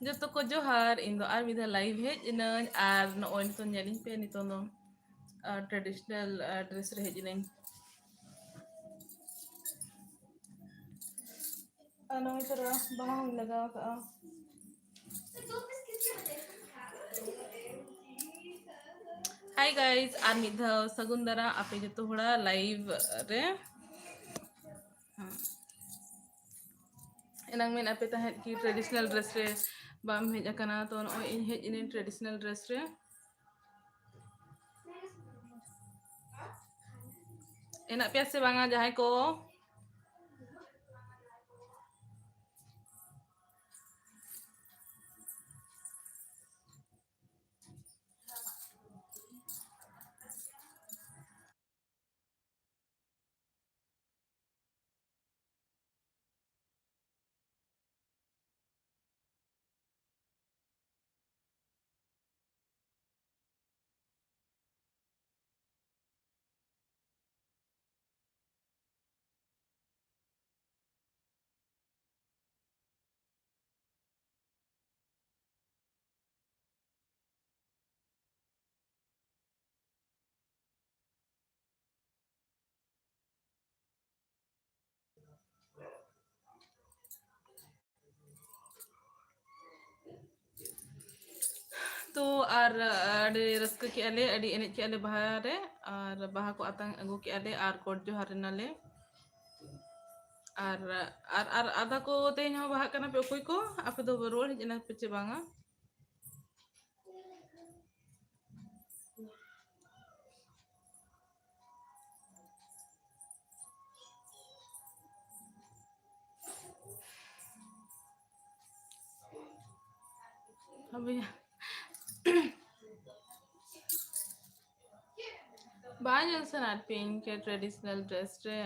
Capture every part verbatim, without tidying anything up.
ᱡᱚᱛᱚ ᱠᱚ ᱡᱚᱦᱟᱨ, ᱤᱧ ᱫᱚ ᱟᱨ ᱢᱤᱫ ᱫᱷᱟᱣ live ᱦᱮᱡ ᱮᱱᱟᱹᱧ, ᱟᱨ ᱱᱚᱜᱼᱚᱭ ᱱᱤᱛᱚᱝ ᱧᱮᱞᱤᱧ ᱯᱮ, ᱱᱤᱛᱚᱝ ᱫᱚ, ᱟᱨ, traditional, ᱟᱨ, dress ᱨᱮ ᱦᱮᱡ ᱮᱱᱟᱹᱧ᱾ ᱟᱨ ᱱᱚᱜᱼᱚᱭ ᱛᱚᱨᱟ ᱵᱟᱦᱟ ᱦᱚᱸᱧ ᱞᱟᱜᱟᱣ ᱠᱟᱜᱼᱟ᱾ Hi guys, ᱟᱨ ᱢᱤᱫ ᱫᱷᱟᱣ ᱥᱟᱹᱜᱩᱱ ᱫᱟᱨᱟᱢ ᱟᱯᱮ ᱡᱚᱛᱚ ᱦᱚᱲᱟᱜ live ᱨᱮ᱾ ᱦᱮᱸ᱾ ᱮᱱᱟᱝ ᱢᱮᱱ ᱟᱯᱮ ᱛᱟᱦᱮᱸᱫ ᱠᱤ traditional dress ᱨᱮ ᱵᱟᱢ ᱦᱮᱡ ᱟᱠᱟᱱᱟ, ᱛᱚ ᱱᱚᱜᱼᱚᱭ ᱤᱧ ᱦᱮᱡ ᱮᱱᱟᱹᱧ traditional dress ᱨᱮ᱾ ᱦᱮᱱᱟᱜ ᱯᱮᱭᱟ ᱥᱮ ᱵᱟᱝᱟ ᱡᱟᱦᱟᱸᱭ ᱠᱚ? ᱛᱚ ᱟᱨ ᱟᱹᱰᱤ ᱨᱟᱹᱥᱠᱟᱹ ᱠᱮᱜᱼᱟ ᱞᱮ, ᱟᱹᱰᱤ ᱮᱱᱮᱡ ᱠᱮᱜᱼᱟ ᱞᱮ ᱵᱟᱦᱟ ᱨᱮ, ᱟᱨ ᱵᱟᱦᱟ ᱠᱚ ᱟᱛᱟᱝ ᱟᱹᱜᱩ ᱠᱮᱜᱼᱟ ᱞᱮ, ᱟᱨ ᱜᱚᱰ ᱡᱚᱦᱟᱨ ᱮᱱᱟᱞᱮ᱾ ᱟᱨ, ᱟᱨ, ᱟᱨ ᱟᱫᱷᱟ ᱠᱚ ᱛᱮᱦᱮᱧ ᱦᱚᱸ ᱵᱟᱦᱟᱜ ᱠᱟᱱᱟ ᱯᱮ, ᱚᱠᱚᱭ ᱠᱚ? ᱟᱯᱮ ᱫᱚ ᱨᱩᱣᱟᱹᱲ ᱦᱮᱡ ᱮᱱᱟ ᱯᱮ ᱪᱮ ᱵᱟᱝᱟ? ᱟᱵᱚᱭᱟ᱾ ᱵᱟᱝ ᱧᱮᱞ ᱥᱟᱱᱟᱭᱮᱫ ᱯᱮᱭᱟ ᱤᱧ ᱠᱮ traditional dress ᱨᱮ?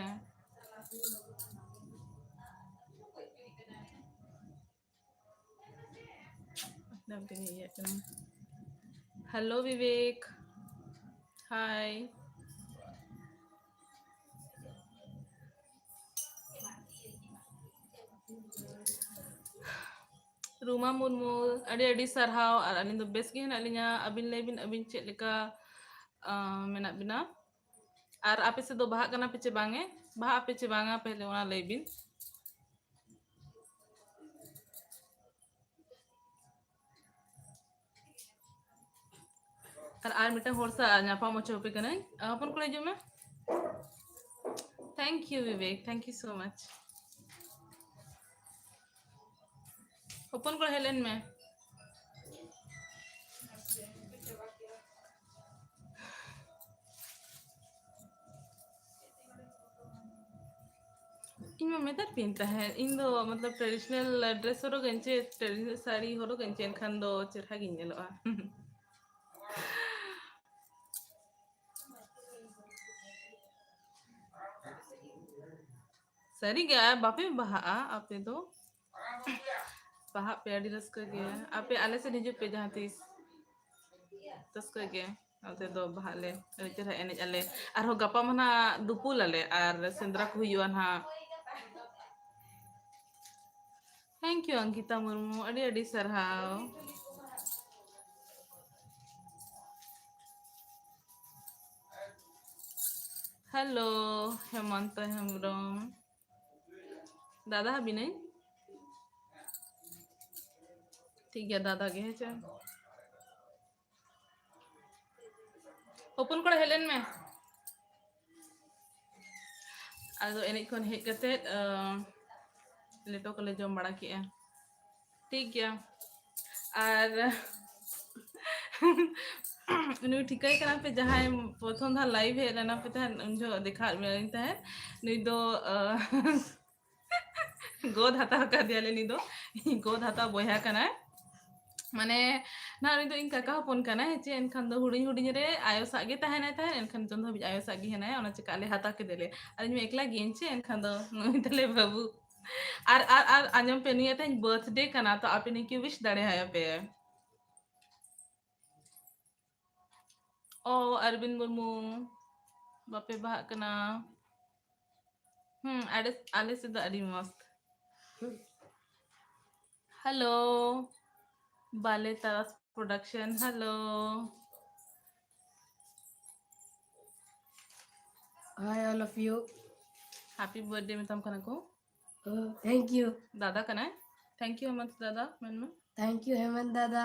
ᱟᱯᱱᱟᱨ ᱛᱮᱜᱮ ᱤᱭᱟᱹᱜ ᱠᱟᱱᱟ᱾ Hello Vivek, hi. ᱨᱩᱢᱟ ᱢᱩᱨᱢᱩ, ᱟᱹᱰᱤ ᱟᱹᱰᱤ ᱥᱟᱨᱦᱟᱣ᱾ ᱟᱨ ᱟᱹᱞᱤᱧ ᱫᱚ ᱵᱮᱥ ᱜᱮ ᱦᱮᱱᱟᱜ ᱞᱤᱧᱟ᱾ ᱟᱹᱵᱤᱱ ᱞᱟᱹᱭ ᱵᱤᱱ, ᱟᱹᱵᱤᱱ ᱪᱮᱫ ᱞᱮᱠᱟ, ᱟᱸ, ᱢᱮᱱᱟᱜ ᱵᱤᱱᱟ? ᱟᱨ ᱟᱯᱮ ᱥᱮᱫ ᱫᱚ ᱵᱟᱦᱟᱜ ᱠᱟᱱᱟ ᱯᱮ ᱪᱮ ᱵᱟᱝ ᱮ? ᱵᱟᱦᱟᱜ ᱟᱯᱮ ᱪᱮ ᱵᱟᱝᱟ, ᱯᱮᱦᱞᱮ ᱚᱱᱟ ᱞᱟᱹᱭ ᱵᱤᱱ᱾ ᱟᱨ, ᱟᱨ ᱢᱤᱫᱴᱟᱝ ᱦᱚᱲ ᱥᱟᱶ ᱧᱟᱯᱟᱢ ᱦᱚᱪᱚ ᱟᱯᱮ ᱠᱟᱹᱱᱟᱹᱧ᱾ ᱟᱨ ᱦᱚᱯᱚᱱ ᱠᱚᱲᱟ, ᱦᱤᱡᱩᱜ ᱢᱮ᱾ Thank you, Vivek, thank you so much. ᱦᱚᱯᱚᱱ ᱠᱚᱲᱟ, ᱦᱮᱡ ᱞᱮᱱ ᱢᱮ᱾ ᱤᱧ ᱢᱟ ᱢᱮᱛᱟᱫ ᱯᱮᱭᱟᱹᱧ ᱛᱟᱦᱮᱸᱫ, ᱤᱧ ᱫᱚ ᱢᱚᱛᱞᱚᱵ traditional dress ᱦᱚᱨᱚᱜᱟᱹᱧ ᱪᱮ, traditional ᱥᱟᱹᱲᱤ ᱦᱚᱨᱚᱜᱟᱹᱧ ᱪᱮ, ᱮᱱᱠᱷᱟᱱ ᱫᱚ ᱪᱮᱦᱨᱟ ᱜᱤᱧ ᱧᱮᱞᱚᱜᱼᱟ᱾ ᱥᱟᱹᱨᱤᱜᱮ, ᱟᱨ ᱵᱟᱯᱮ ᱵᱟᱦᱟᱜᱼᱟ ᱟᱯᱮ ᱫᱚ? ᱵᱟᱦᱟᱜ ᱯᱮ, ᱟᱹᱰᱤ ᱨᱟᱹᱥᱠᱟᱹ ᱜᱮ᱾ ᱟᱯᱮ ᱟᱞᱮ ᱥᱮᱫ ᱦᱤᱡᱩᱜ ᱯᱮ ᱡᱟᱦᱟᱸ ᱛᱤᱥ, ᱨᱟᱹᱥᱠᱟᱹ ᱜᱮ᱾ ᱚᱱᱛᱮ ᱫᱚ ᱵᱟᱦᱟᱜ ᱞᱮ, ᱟᱹᱰᱤ ᱪᱮᱦᱨᱟ ᱮᱱᱮᱡ ᱟᱞᱮ᱾ ᱟᱨᱦᱚᱸ ᱜᱟᱯᱟ ᱢᱟ ᱱᱟᱜ ᱫᱩᱯᱩᱞ ᱟᱞᱮ ᱟᱨ ᱥᱮᱸᱫᱽᱨᱟ ᱠᱚ ᱦᱩᱭᱩᱜᱼᱟ ᱱᱟᱜ᱾ Thank you, ᱚᱝᱠᱤᱛᱟ ᱢᱩᱨᱢᱩ, ᱟᱹᱰᱤ ᱟᱹᱰᱤ ᱥᱟᱨᱦᱟᱣ᱾ Hello, ᱦᱮᱢᱚᱱᱛᱚ ᱦᱮᱢᱵᱨᱚᱢ᱾ ᱫᱟᱫᱟ ᱦᱟᱵᱤᱱᱟᱹᱧ? ᱴᱷᱤᱠ ᱜᱮᱭᱟ, ᱫᱟᱫᱟ ᱜᱮ, ᱦᱮᱸ ᱪᱮ? ᱦᱚᱯᱚᱱ ᱠᱚᱲᱟ, ᱦᱮᱡ ᱞᱮᱱ ᱢᱮ᱾ ᱟᱫᱚ ᱮᱱᱮᱡ ᱠᱷᱚᱱ ᱦᱮᱡ ᱠᱟᱛᱮᱫ, ᱟᱸ, ᱞᱮᱴᱚ ᱠᱚᱞᱮ ᱡᱚᱢ ᱵᱟᱲᱟ ᱠᱮᱜᱼᱟ᱾ ᱴᱷᱤᱠ ᱜᱮᱭᱟ᱾ ᱟᱨ ᱱᱩᱭ ᱴᱷᱤᱠᱟᱹᱭ ᱠᱟᱱᱟ ᱯᱮ, ᱡᱟᱦᱟᱸᱭ ᱯᱨᱚᱛᱷᱚᱢ ᱫᱷᱟᱣ live ᱦᱮᱡ ᱞᱮᱱᱟ ᱯᱮ ᱛᱟᱦᱮᱸᱫ, ᱩᱱ ᱡᱚᱦᱚᱜ ᱫᱮᱠᱷᱟᱣᱟᱫ ᱢᱮᱭᱟᱞᱤᱧ ᱛᱟᱦᱮᱸᱫ, ᱱᱩᱭ ᱫᱚ, ᱟᱸ, ᱜᱚᱫ ᱦᱟᱛᱟᱣ ᱠᱟᱫᱮᱭᱟᱞᱮ, ᱱᱩᱭ ᱫᱚ ᱜᱚᱫ ᱦᱟᱛᱟᱣ ᱵᱚᱭᱦᱟ ᱠᱟᱱᱟᱭ᱾ ᱢᱟᱱᱮ, ᱱᱟᱦᱟᱜ ᱩᱱᱤ ᱫᱚ ᱤᱧ ᱠᱟᱠᱟ ᱦᱚᱯᱚᱱ ᱠᱟᱱᱟᱭ, ᱪᱮ ᱮᱱᱠᱷᱟᱱ ᱫᱚ ᱦᱩᱰᱤᱧ ᱦᱩᱰᱤᱧ ᱨᱮ ᱟᱭᱳ ᱥᱟᱜ ᱜᱮ ᱛᱟᱦᱮᱱᱟᱭ ᱛᱟᱦᱮᱸᱫ, ᱮᱱᱠᱷᱟᱱ ᱱᱤᱛᱚᱝ ᱫᱷᱟᱹᱵᱤᱡ ᱟᱭᱳ ᱥᱟᱜ ᱜᱮ ᱦᱮᱱᱟᱭᱟ, ᱚᱱᱟ ᱪᱤᱠᱟ ᱟᱞᱮ ᱦᱟᱛᱟᱣ ᱠᱮᱫᱮᱞᱮ᱾ ᱟᱨ ᱤᱧ ᱢᱟ ᱮᱠᱞᱟ ᱜᱤᱭᱟᱹᱧ ᱪᱮ, ᱮᱱᱠᱷᱟᱱ ᱫᱚ ᱱᱩᱭ ᱛᱟᱞᱮ ᱵᱟᱹᱵᱩ᱾ ᱟᱨ, ᱟᱨ, ᱟᱨ ᱟᱸᱡᱚᱢ ᱯᱮ, ᱱᱩᱭᱟᱜ ᱛᱮᱦᱮᱧ birthday ᱠᱟᱱᱟ, ᱛᱚ ᱟᱯᱮ ᱱᱩᱭ ᱠᱤ wish ᱫᱟᱲᱮ ᱟᱭᱟ ᱯᱮ? ᱚ, ᱟᱨᱵᱤᱱ ᱢᱩᱨᱢᱩ, ᱵᱟᱯᱮ ᱵᱟᱦᱟᱜ ᱠᱟᱱᱟ? ᱦᱩᱸ, ᱟᱞᱮ, ᱟᱞᱮ ᱥᱮᱫ ᱫᱚ ᱟᱹᱰᱤ ᱢᱚᱸᱡᱽ᱾ Hello, Bale Taras Production. Hello. Hi, all of you. Happy birthday ᱢᱮᱛᱟᱢ ᱠᱟᱱᱟ ᱠᱚ᱾ Oh, thank you. ᱫᱟᱫᱟ ᱠᱟᱱᱟᱭ᱾ Thank you ᱦᱮᱢᱚᱱᱛ ᱫᱟᱫᱟ ᱢᱮᱱ ᱢᱮ᱾ Thank you ᱦᱮᱢᱚᱱᱛ ᱫᱟᱫᱟ.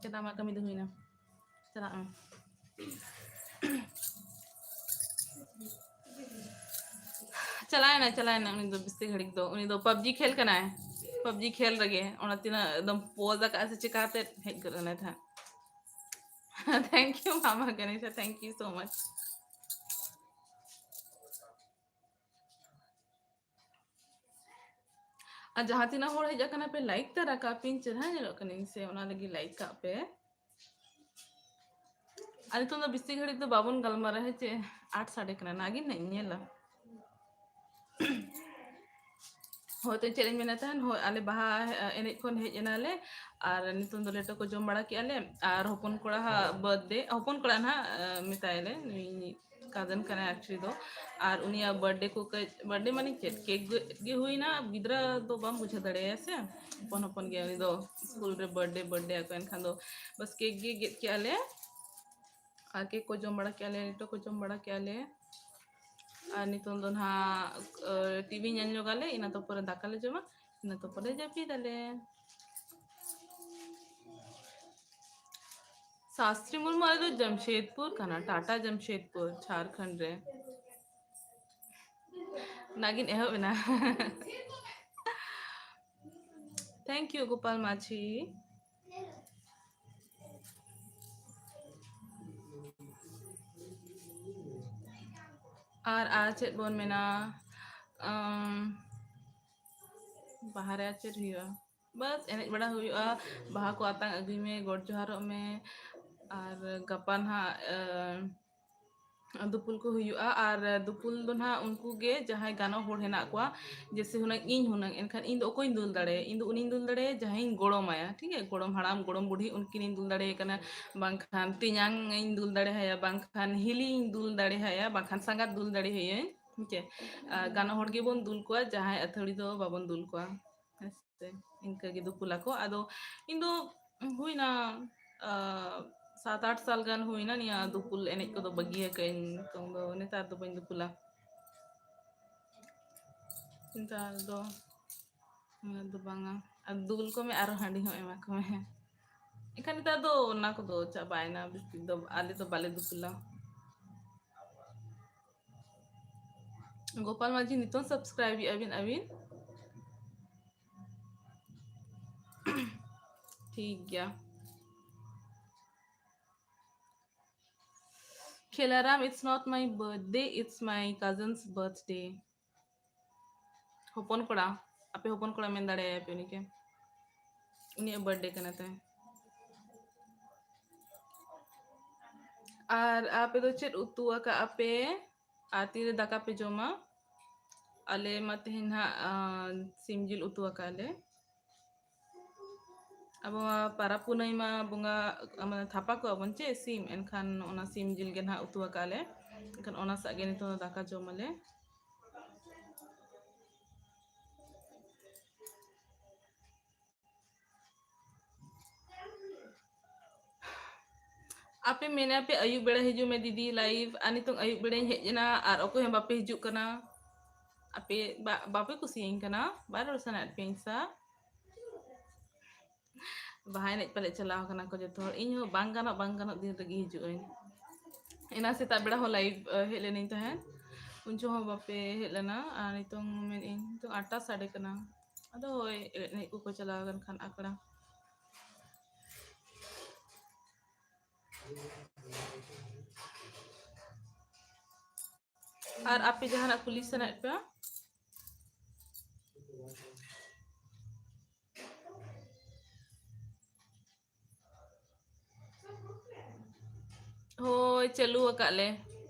ᱪᱮᱫᱟᱜ ᱟᱢᱟᱜ ᱠᱟᱹᱢᱤ ᱫᱚ ᱦᱩᱭᱱᱟ? ᱪᱟᱞᱟᱜ ᱢᱮ᱾ ᱪᱟᱞᱟᱣᱮᱱᱟ, ᱪᱟᱞᱟᱣᱮᱱᱟ᱾ ᱩᱱᱤ ᱫᱚ ᱵᱮᱥᱤ ᱜᱷᱟᱹᱲᱤᱡ ᱫᱚ, ᱩᱱᱤ ᱫᱚ PUBG ᱠᱷᱮᱞ ᱠᱟᱱᱟᱭ, PUBG ᱠᱷᱮᱞ ᱨᱮᱜᱮ᱾ ᱚᱱᱟ ᱛᱤᱱᱟᱹᱜ ᱮᱠᱫᱚᱢ pause ᱟᱠᱟᱫ ᱥᱮ ᱪᱮᱠᱟᱛᱮ ᱦᱮᱡ ᱜᱚᱫ ᱮᱱᱟᱭ ᱛᱟᱦᱮᱸᱫ᱾ Thank you ᱢᱟᱢᱟ ᱜᱟᱱᱮᱥᱟ, thank you so much. ᱟᱨ ᱡᱟᱦᱟᱸ ᱛᱤᱱᱟᱹᱜ ᱦᱚᱲ ᱦᱮᱡ ᱟᱠᱟᱱᱟ ᱯᱮ, like ᱛᱟᱨᱟ ᱠᱟᱜ ᱯᱮ, ᱪᱮᱦᱨᱟ ᱧᱮᱞᱚᱜ ᱠᱟᱹᱱᱟᱹᱧ ᱥᱮ, ᱚᱱᱟ ᱞᱟᱹᱜᱤᱫ like ᱠᱟᱜ ᱯᱮ᱾ ᱟᱨ ᱱᱤᱛᱚᱝ ᱫᱚ ᱵᱮᱥᱤ ᱜᱷᱟᱹᱲᱤᱡ ᱫᱚ ᱵᱟᱵᱚᱱ ᱜᱟᱞᱢᱟᱨᱟᱣᱟ, ᱦᱮᱸ ᱪᱮ? ᱟᱴ ᱥᱟᱰᱮ ᱠᱟᱱᱟ, ᱱᱟᱜᱤᱱ ᱱᱟᱜ ᱤᱧ ᱧᱮᱞᱟ᱾ ᱦᱳᱭ, ᱛᱚ ᱪᱮᱫ ᱤᱧ ᱢᱮᱱᱮᱫ ᱛᱟᱦᱮᱱ, ᱦᱳᱭ, ᱟᱞᱮ ᱵᱟᱦᱟ ᱮᱱᱮᱡ ᱠᱷᱚᱱ ᱦᱮᱡ ᱮᱱᱟᱞᱮ, ᱟᱨ ᱱᱤᱛᱚᱝ ᱫᱚ ᱞᱮᱴᱚ ᱠᱚ ᱡᱚᱢ ᱵᱟᱲᱟ ᱠᱮᱜᱼᱟ ᱞᱮ, ᱟᱨ ᱦᱚᱯᱚᱱ ᱠᱚᱲᱟ ᱦᱟᱜ birthday, ᱦᱚᱯᱚᱱ ᱠᱚᱲᱟ ᱱᱟᱦᱟᱜ, ᱢᱮᱛᱟᱭᱟᱞᱮ, ᱱᱩᱭ cousin ᱠᱟᱱᱟᱭ actually ᱫᱚ, ᱟᱨ ᱩᱱᱤᱭᱟᱜ birthday ᱠᱚ ᱠᱟᱹᱡ, birthday ᱢᱟᱱᱮ ᱪᱮᱫ, cake ᱜᱮ ᱦᱩᱭᱱᱟ, ᱜᱤᱫᱽᱨᱟᱹ ᱫᱚ ᱵᱟᱢ ᱵᱩᱡᱷᱟᱹᱣ ᱫᱟᱲᱮᱭᱟᱭᱟ ᱥᱮ, ᱦᱚᱯᱚᱱ ᱦᱚᱯᱚᱱ ᱜᱮᱭᱟ ᱩᱱᱤ ᱫᱚ, ᱥᱠᱩᱞ ᱨᱮ birthday, birthday ᱟᱠᱚ, ᱮᱱᱠᱷᱟᱱ ᱫᱚ ᱵᱟᱥ cake ᱜᱮ ᱜᱮᱫ ᱠᱮᱜᱼᱟ ᱞᱮ, ᱟᱨ cake ᱠᱚ ᱡᱚᱢ ᱵᱟᱲᱟ ᱠᱮᱜᱼᱟ ᱞᱮ, ᱞᱮᱴᱚ ᱠᱚ ᱡᱚᱢ ᱵᱟᱲᱟ ᱠᱮᱜᱼᱟ ᱞᱮ, ᱟᱨ ᱱᱤᱛᱚᱝ ᱫᱚ ᱱᱟᱦᱟᱜ, ᱟᱹ, TV ᱧᱮᱞ ᱧᱚᱜ ᱟᱞᱮ, ᱤᱱᱟᱹ ᱛᱚ ᱯᱚᱨᱮ ᱫᱟᱠᱟ ᱞᱮ ᱡᱚᱢᱟ, ᱤᱱᱟᱹ ᱛᱚ ᱯᱚᱨᱮ ᱡᱟᱹᱯᱤᱫ ᱟᱞᱮ᱾ ᱥᱟᱥᱛᱨᱤ ᱢᱩᱨᱢᱩ ᱟᱞᱮ ᱫᱚ ᱡᱟᱢᱥᱮᱫᱽᱯᱩᱨ ᱠᱟᱱᱟ, ᱴᱟᱴᱟ ᱡᱟᱢᱥᱮᱫᱽᱯᱩᱨ, ᱡᱷᱟᱲᱠᱷᱚᱸᱰ ᱨᱮ᱾ ᱱᱟᱜᱤᱱ ᱮᱦᱚᱵ ᱮᱱᱟ᱾ Thank you ᱜᱳᱯᱟᱞ ᱢᱟᱹᱡᱷᱤ᱾ ᱟᱨ, ᱟᱨ ᱪᱮᱫ ᱵᱚᱱ ᱢᱮᱱᱟ? ᱟᱢ, ᱵᱟᱦᱟ ᱨᱮ ᱟᱨ ᱪᱮᱫ ᱦᱩᱭᱩᱜᱼᱟ? ᱵᱟᱥ, ᱮᱱᱮᱡ ᱵᱟᱲᱟ ᱦᱩᱭᱩᱜᱼᱟ, ᱵᱟᱦᱟ ᱠᱚ ᱟᱛᱟᱝ ᱟᱹᱜᱩᱭ ᱢᱮ, ᱜᱚᱰ ᱡᱚᱦᱟᱨᱚᱜ ᱢᱮ, ᱟᱨ ᱜᱟᱯᱟ ᱱᱟᱦᱟᱜ, ᱟᱸ, ᱫᱩᱯᱩᱞ ᱠᱚ ᱦᱩᱭᱩᱜᱼᱟ᱾ ᱟᱨ ᱫᱩᱯᱩᱞ ᱫᱚ ᱱᱟᱦᱟᱜ ᱩᱱᱠᱩ ᱜᱮ ᱡᱟᱦᱟᱸᱭ ᱜᱟᱱᱚᱜ ᱦᱚᱲ ᱦᱮᱱᱟᱜ ᱠᱚᱣᱟ, ᱡᱮᱭᱥᱮ ᱦᱩᱱᱟᱹᱝ ᱤᱧ ᱦᱩᱱᱟᱹᱝ, ᱮᱱᱠᱷᱟᱱ ᱤᱧ ᱫᱚ ᱚᱠᱚᱭᱤᱧ ᱫᱩᱞ ᱫᱟᱲᱮᱭᱟᱭᱟ? ᱤᱧ ᱫᱚ ᱩᱱᱤᱧ ᱫᱩᱞ ᱫᱟᱲᱮᱭᱟᱭᱟ ᱡᱟᱦᱟᱸᱭᱤᱧ ᱜᱚᱲᱚᱢᱟᱭᱟ, ᱴᱷᱤᱠ ᱜᱮᱭᱟ? ᱜᱚᱲᱚᱢ ᱦᱟᱲᱟᱢ, ᱜᱚᱲᱚᱢ ᱵᱩᱰᱷᱤ, ᱩᱱᱠᱤᱱᱤᱧ ᱫᱩᱞ ᱫᱟᱲᱮᱭᱟᱭ ᱠᱟᱱᱟ, ᱵᱟᱝᱠᱷᱟᱱ ᱛᱮᱧᱟᱝ ᱤᱧ ᱫᱩᱞ ᱫᱟᱲᱮᱭᱟᱭᱟ, ᱵᱟᱝᱠᱷᱟᱱ ᱦᱤᱞᱤᱧ ᱫᱩᱞ ᱫᱟᱲᱮᱭᱟᱭᱟ, ᱵᱟᱝᱠᱷᱟᱱ ᱥᱟᱸᱜᱟᱛ ᱫᱩᱞ ᱫᱟᱲᱮᱭᱟᱭᱟᱹᱧ᱾ ᱪᱮ, ᱟᱨ ᱜᱟᱱᱚᱜ ᱦᱚᱲ ᱜᱮᱵᱚᱱ ᱫᱩᱞ ᱠᱚᱣᱟ, ᱡᱟᱦᱟᱸᱭ ᱟᱹᱛᱷᱟᱹᱲᱤ ᱫᱚ ᱵᱟᱵᱚᱱ ᱫᱩᱞ ᱠᱚᱣᱟ᱾ ᱦᱮᱸ ᱥᱮ? ᱤᱱᱠᱟᱹ ᱜᱮ ᱫᱩᱯᱩᱞᱟ ᱠᱚ᱾ ᱟᱫᱚ ᱤᱧ ᱫᱚ ᱦᱩᱭᱱᱟ, ᱟᱨ, ᱥᱟᱛ ᱟᱴ ᱥᱟᱞ ᱜᱟᱱ ᱦᱩᱭᱱᱟ ᱱᱤᱭᱟᱹ ᱫᱩᱯᱩᱞ ᱮᱱᱮᱡ ᱠᱚᱫᱚ ᱵᱟᱹᱜᱤ ᱟᱠᱟᱫᱟᱹᱧ᱾ ᱱᱤᱛᱚᱝ ᱫᱚ, ᱱᱮᱛᱟᱨ ᱫᱚ ᱵᱟᱹᱧ ᱫᱩᱯᱩᱞᱟ᱾ ᱱᱮᱛᱟᱨ ᱫᱚ ᱩᱱᱟᱹᱜ ᱫᱚ ᱵᱟᱝᱟ᱾ ᱟᱨ ᱫᱩᱞ ᱠᱚᱢᱮ, ᱟᱨᱚ ᱦᱟᱺᱰᱤ ᱦᱚᱸ ᱮᱢᱟ ᱠᱚᱢᱮ᱾ ᱮᱱᱠᱷᱟᱱ ᱱᱮᱛᱟᱨ ᱫᱚ ᱚᱱᱟ ᱠᱚᱫᱚ ᱪᱟᱵᱟᱭᱮᱱᱟ, ᱵᱮᱥᱤ ᱫᱚ ᱟᱞᱮ ᱫᱚ ᱵᱟᱞᱮ ᱫᱩᱯᱩᱞᱟ᱾ ᱜᱳᱯᱟᱞ ᱢᱟᱹᱡᱷᱤ ᱱᱤᱛᱚᱝ subscribe ᱮᱜᱼᱟ ᱵᱤᱱ ᱟᱹᱵᱤᱱ? ᱴᱷᱤᱠ ᱜᱮᱭᱟ᱾ Khelaram, it's not my birthday, it's my cousin's birthday. ᱦᱚᱯᱚᱱ ᱠᱚᱲᱟ, ᱟᱯᱮ ᱦᱚᱯᱚᱱ ᱠᱚᱲᱟ ᱢᱮᱱ ᱫᱟᱲᱮᱭᱟᱭ ᱯᱮ ᱩᱱᱤ ᱜᱮ, ᱩᱱᱤᱭᱟᱜ birthday ᱠᱟᱱᱟ ᱛᱟᱭ᱾ ᱟᱨ ᱟᱯᱮ ᱫᱚ ᱪᱮᱫ ᱩᱛᱩ ᱟᱠᱟᱫ ᱟᱯᱮ? ᱟᱨ ᱛᱤᱨᱮ ᱫᱟᱠᱟ ᱯᱮ ᱡᱚᱢᱟ? ᱟᱞᱮ ᱢᱟ ᱛᱮᱦᱮᱧ ᱱᱟᱦᱟᱜ, ᱟᱸ, ᱥᱤᱢ ᱡᱤᱞ ᱩᱛᱩ ᱟᱠᱟᱫ ᱞᱮ᱾ ᱟᱵᱚ ᱢᱟ ᱯᱟᱨᱟᱵᱽ ᱯᱩᱱᱟᱹᱭ ᱢᱟ ᱵᱚᱸᱜᱟ, ᱢᱟᱱᱮ ᱛᱷᱟᱯᱟ ᱠᱚᱣᱟ ᱵᱚᱱ ᱪᱮ ᱥᱤᱢ, ᱮᱱᱠᱷᱟᱱ ᱚᱱᱟ ᱥᱤᱢ ᱡᱤᱞ ᱜᱮ ᱱᱟᱦᱟᱜ ᱩᱛᱩ ᱟᱠᱟᱫ ᱞᱮ᱾ ᱮᱱᱠᱷᱟᱱ ᱚᱱᱟ ᱥᱟᱜ ᱜᱮ ᱱᱤᱛᱚᱝ ᱫᱚ ᱫᱟᱠᱟ ᱡᱚᱢ ᱟᱞᱮ᱾ ᱟᱯᱮ ᱢᱮᱱᱟ ᱯᱮ ᱟᱹᱭᱩᱵ ᱵᱮᱲᱟ ᱦᱤᱡᱩᱜ ᱢᱮ ᱫᱤᱫᱤ live, ᱟᱨ ᱱᱤᱛᱚᱝ ᱟᱹᱭᱩᱵ ᱵᱮᱲᱟᱧ ᱦᱮᱡ ᱮᱱᱟ ᱟᱨ ᱚᱠᱚᱭ ᱦᱚᱸ ᱵᱟᱯᱮ ᱦᱤᱡᱩᱜ ᱠᱟᱱᱟ᱾ ᱟᱯᱮ ᱵᱟ-, ᱵᱟᱯᱮ ᱠᱩᱥᱤᱭᱟᱹᱧ ᱠᱟᱱᱟ, ᱵᱟᱭ ᱨᱚᱲ ᱥᱟᱱᱟᱭᱮᱫ ᱯᱮᱭᱟ ᱤᱧ ᱥᱟᱶ᱾ ᱵᱟᱦᱟ ᱮᱱᱮᱡ ᱯᱟᱞᱮ ᱪᱟᱞᱟᱣ ᱠᱟᱱᱟ ᱠᱚ ᱡᱚᱛᱚ ᱦᱚᱲ᱾ ᱤᱧ ᱦᱚᱸ ᱵᱟᱝ ᱜᱟᱱᱚᱜ, ᱵᱟᱝ ᱜᱟᱱᱚᱜ ᱫᱤᱱ ᱨᱮᱜᱮ ᱦᱤᱡᱩᱜ ᱟᱹᱧ᱾ ᱮᱱᱟ ᱥᱮᱛᱟᱜ ᱵᱮᱲᱟ ᱦᱚᱸ live, ᱮ, ᱦᱮᱡ ᱞᱮᱱᱟᱹᱧ ᱛᱟᱦᱮᱸᱫ, ᱩᱱ ᱡᱚᱦᱚᱜ ᱦᱚᱸ ᱵᱟᱯᱮ ᱦᱮᱡ ᱞᱮᱱᱟ᱾ ᱟᱨ ᱱᱤᱛᱚᱝ ᱢᱮᱱᱮᱫ ᱟᱹᱧ ᱱᱤᱛᱚᱝ ᱟᱴ ᱴᱟ ᱥᱟᱰᱮ ᱠᱟᱱᱟ᱾ ᱟᱫᱚ ᱦᱳᱭ, ᱮᱱᱮᱡ ᱠᱚᱠᱚ ᱪᱟᱞᱟᱣ ᱟᱠᱟᱱ ᱠᱷᱟᱱ ᱟᱠᱷᱲᱟ᱾ ᱟᱨ ᱟᱯᱮ ᱡᱟᱦᱟᱱᱟᱜ ᱠᱩᱞᱤ ᱥᱟᱱᱟᱭᱮᱫ ᱯᱮᱭᱟ? ᱦᱳᱭ, ᱪᱟᱹᱞᱩ ᱟᱠᱟᱫ ᱞᱮ᱾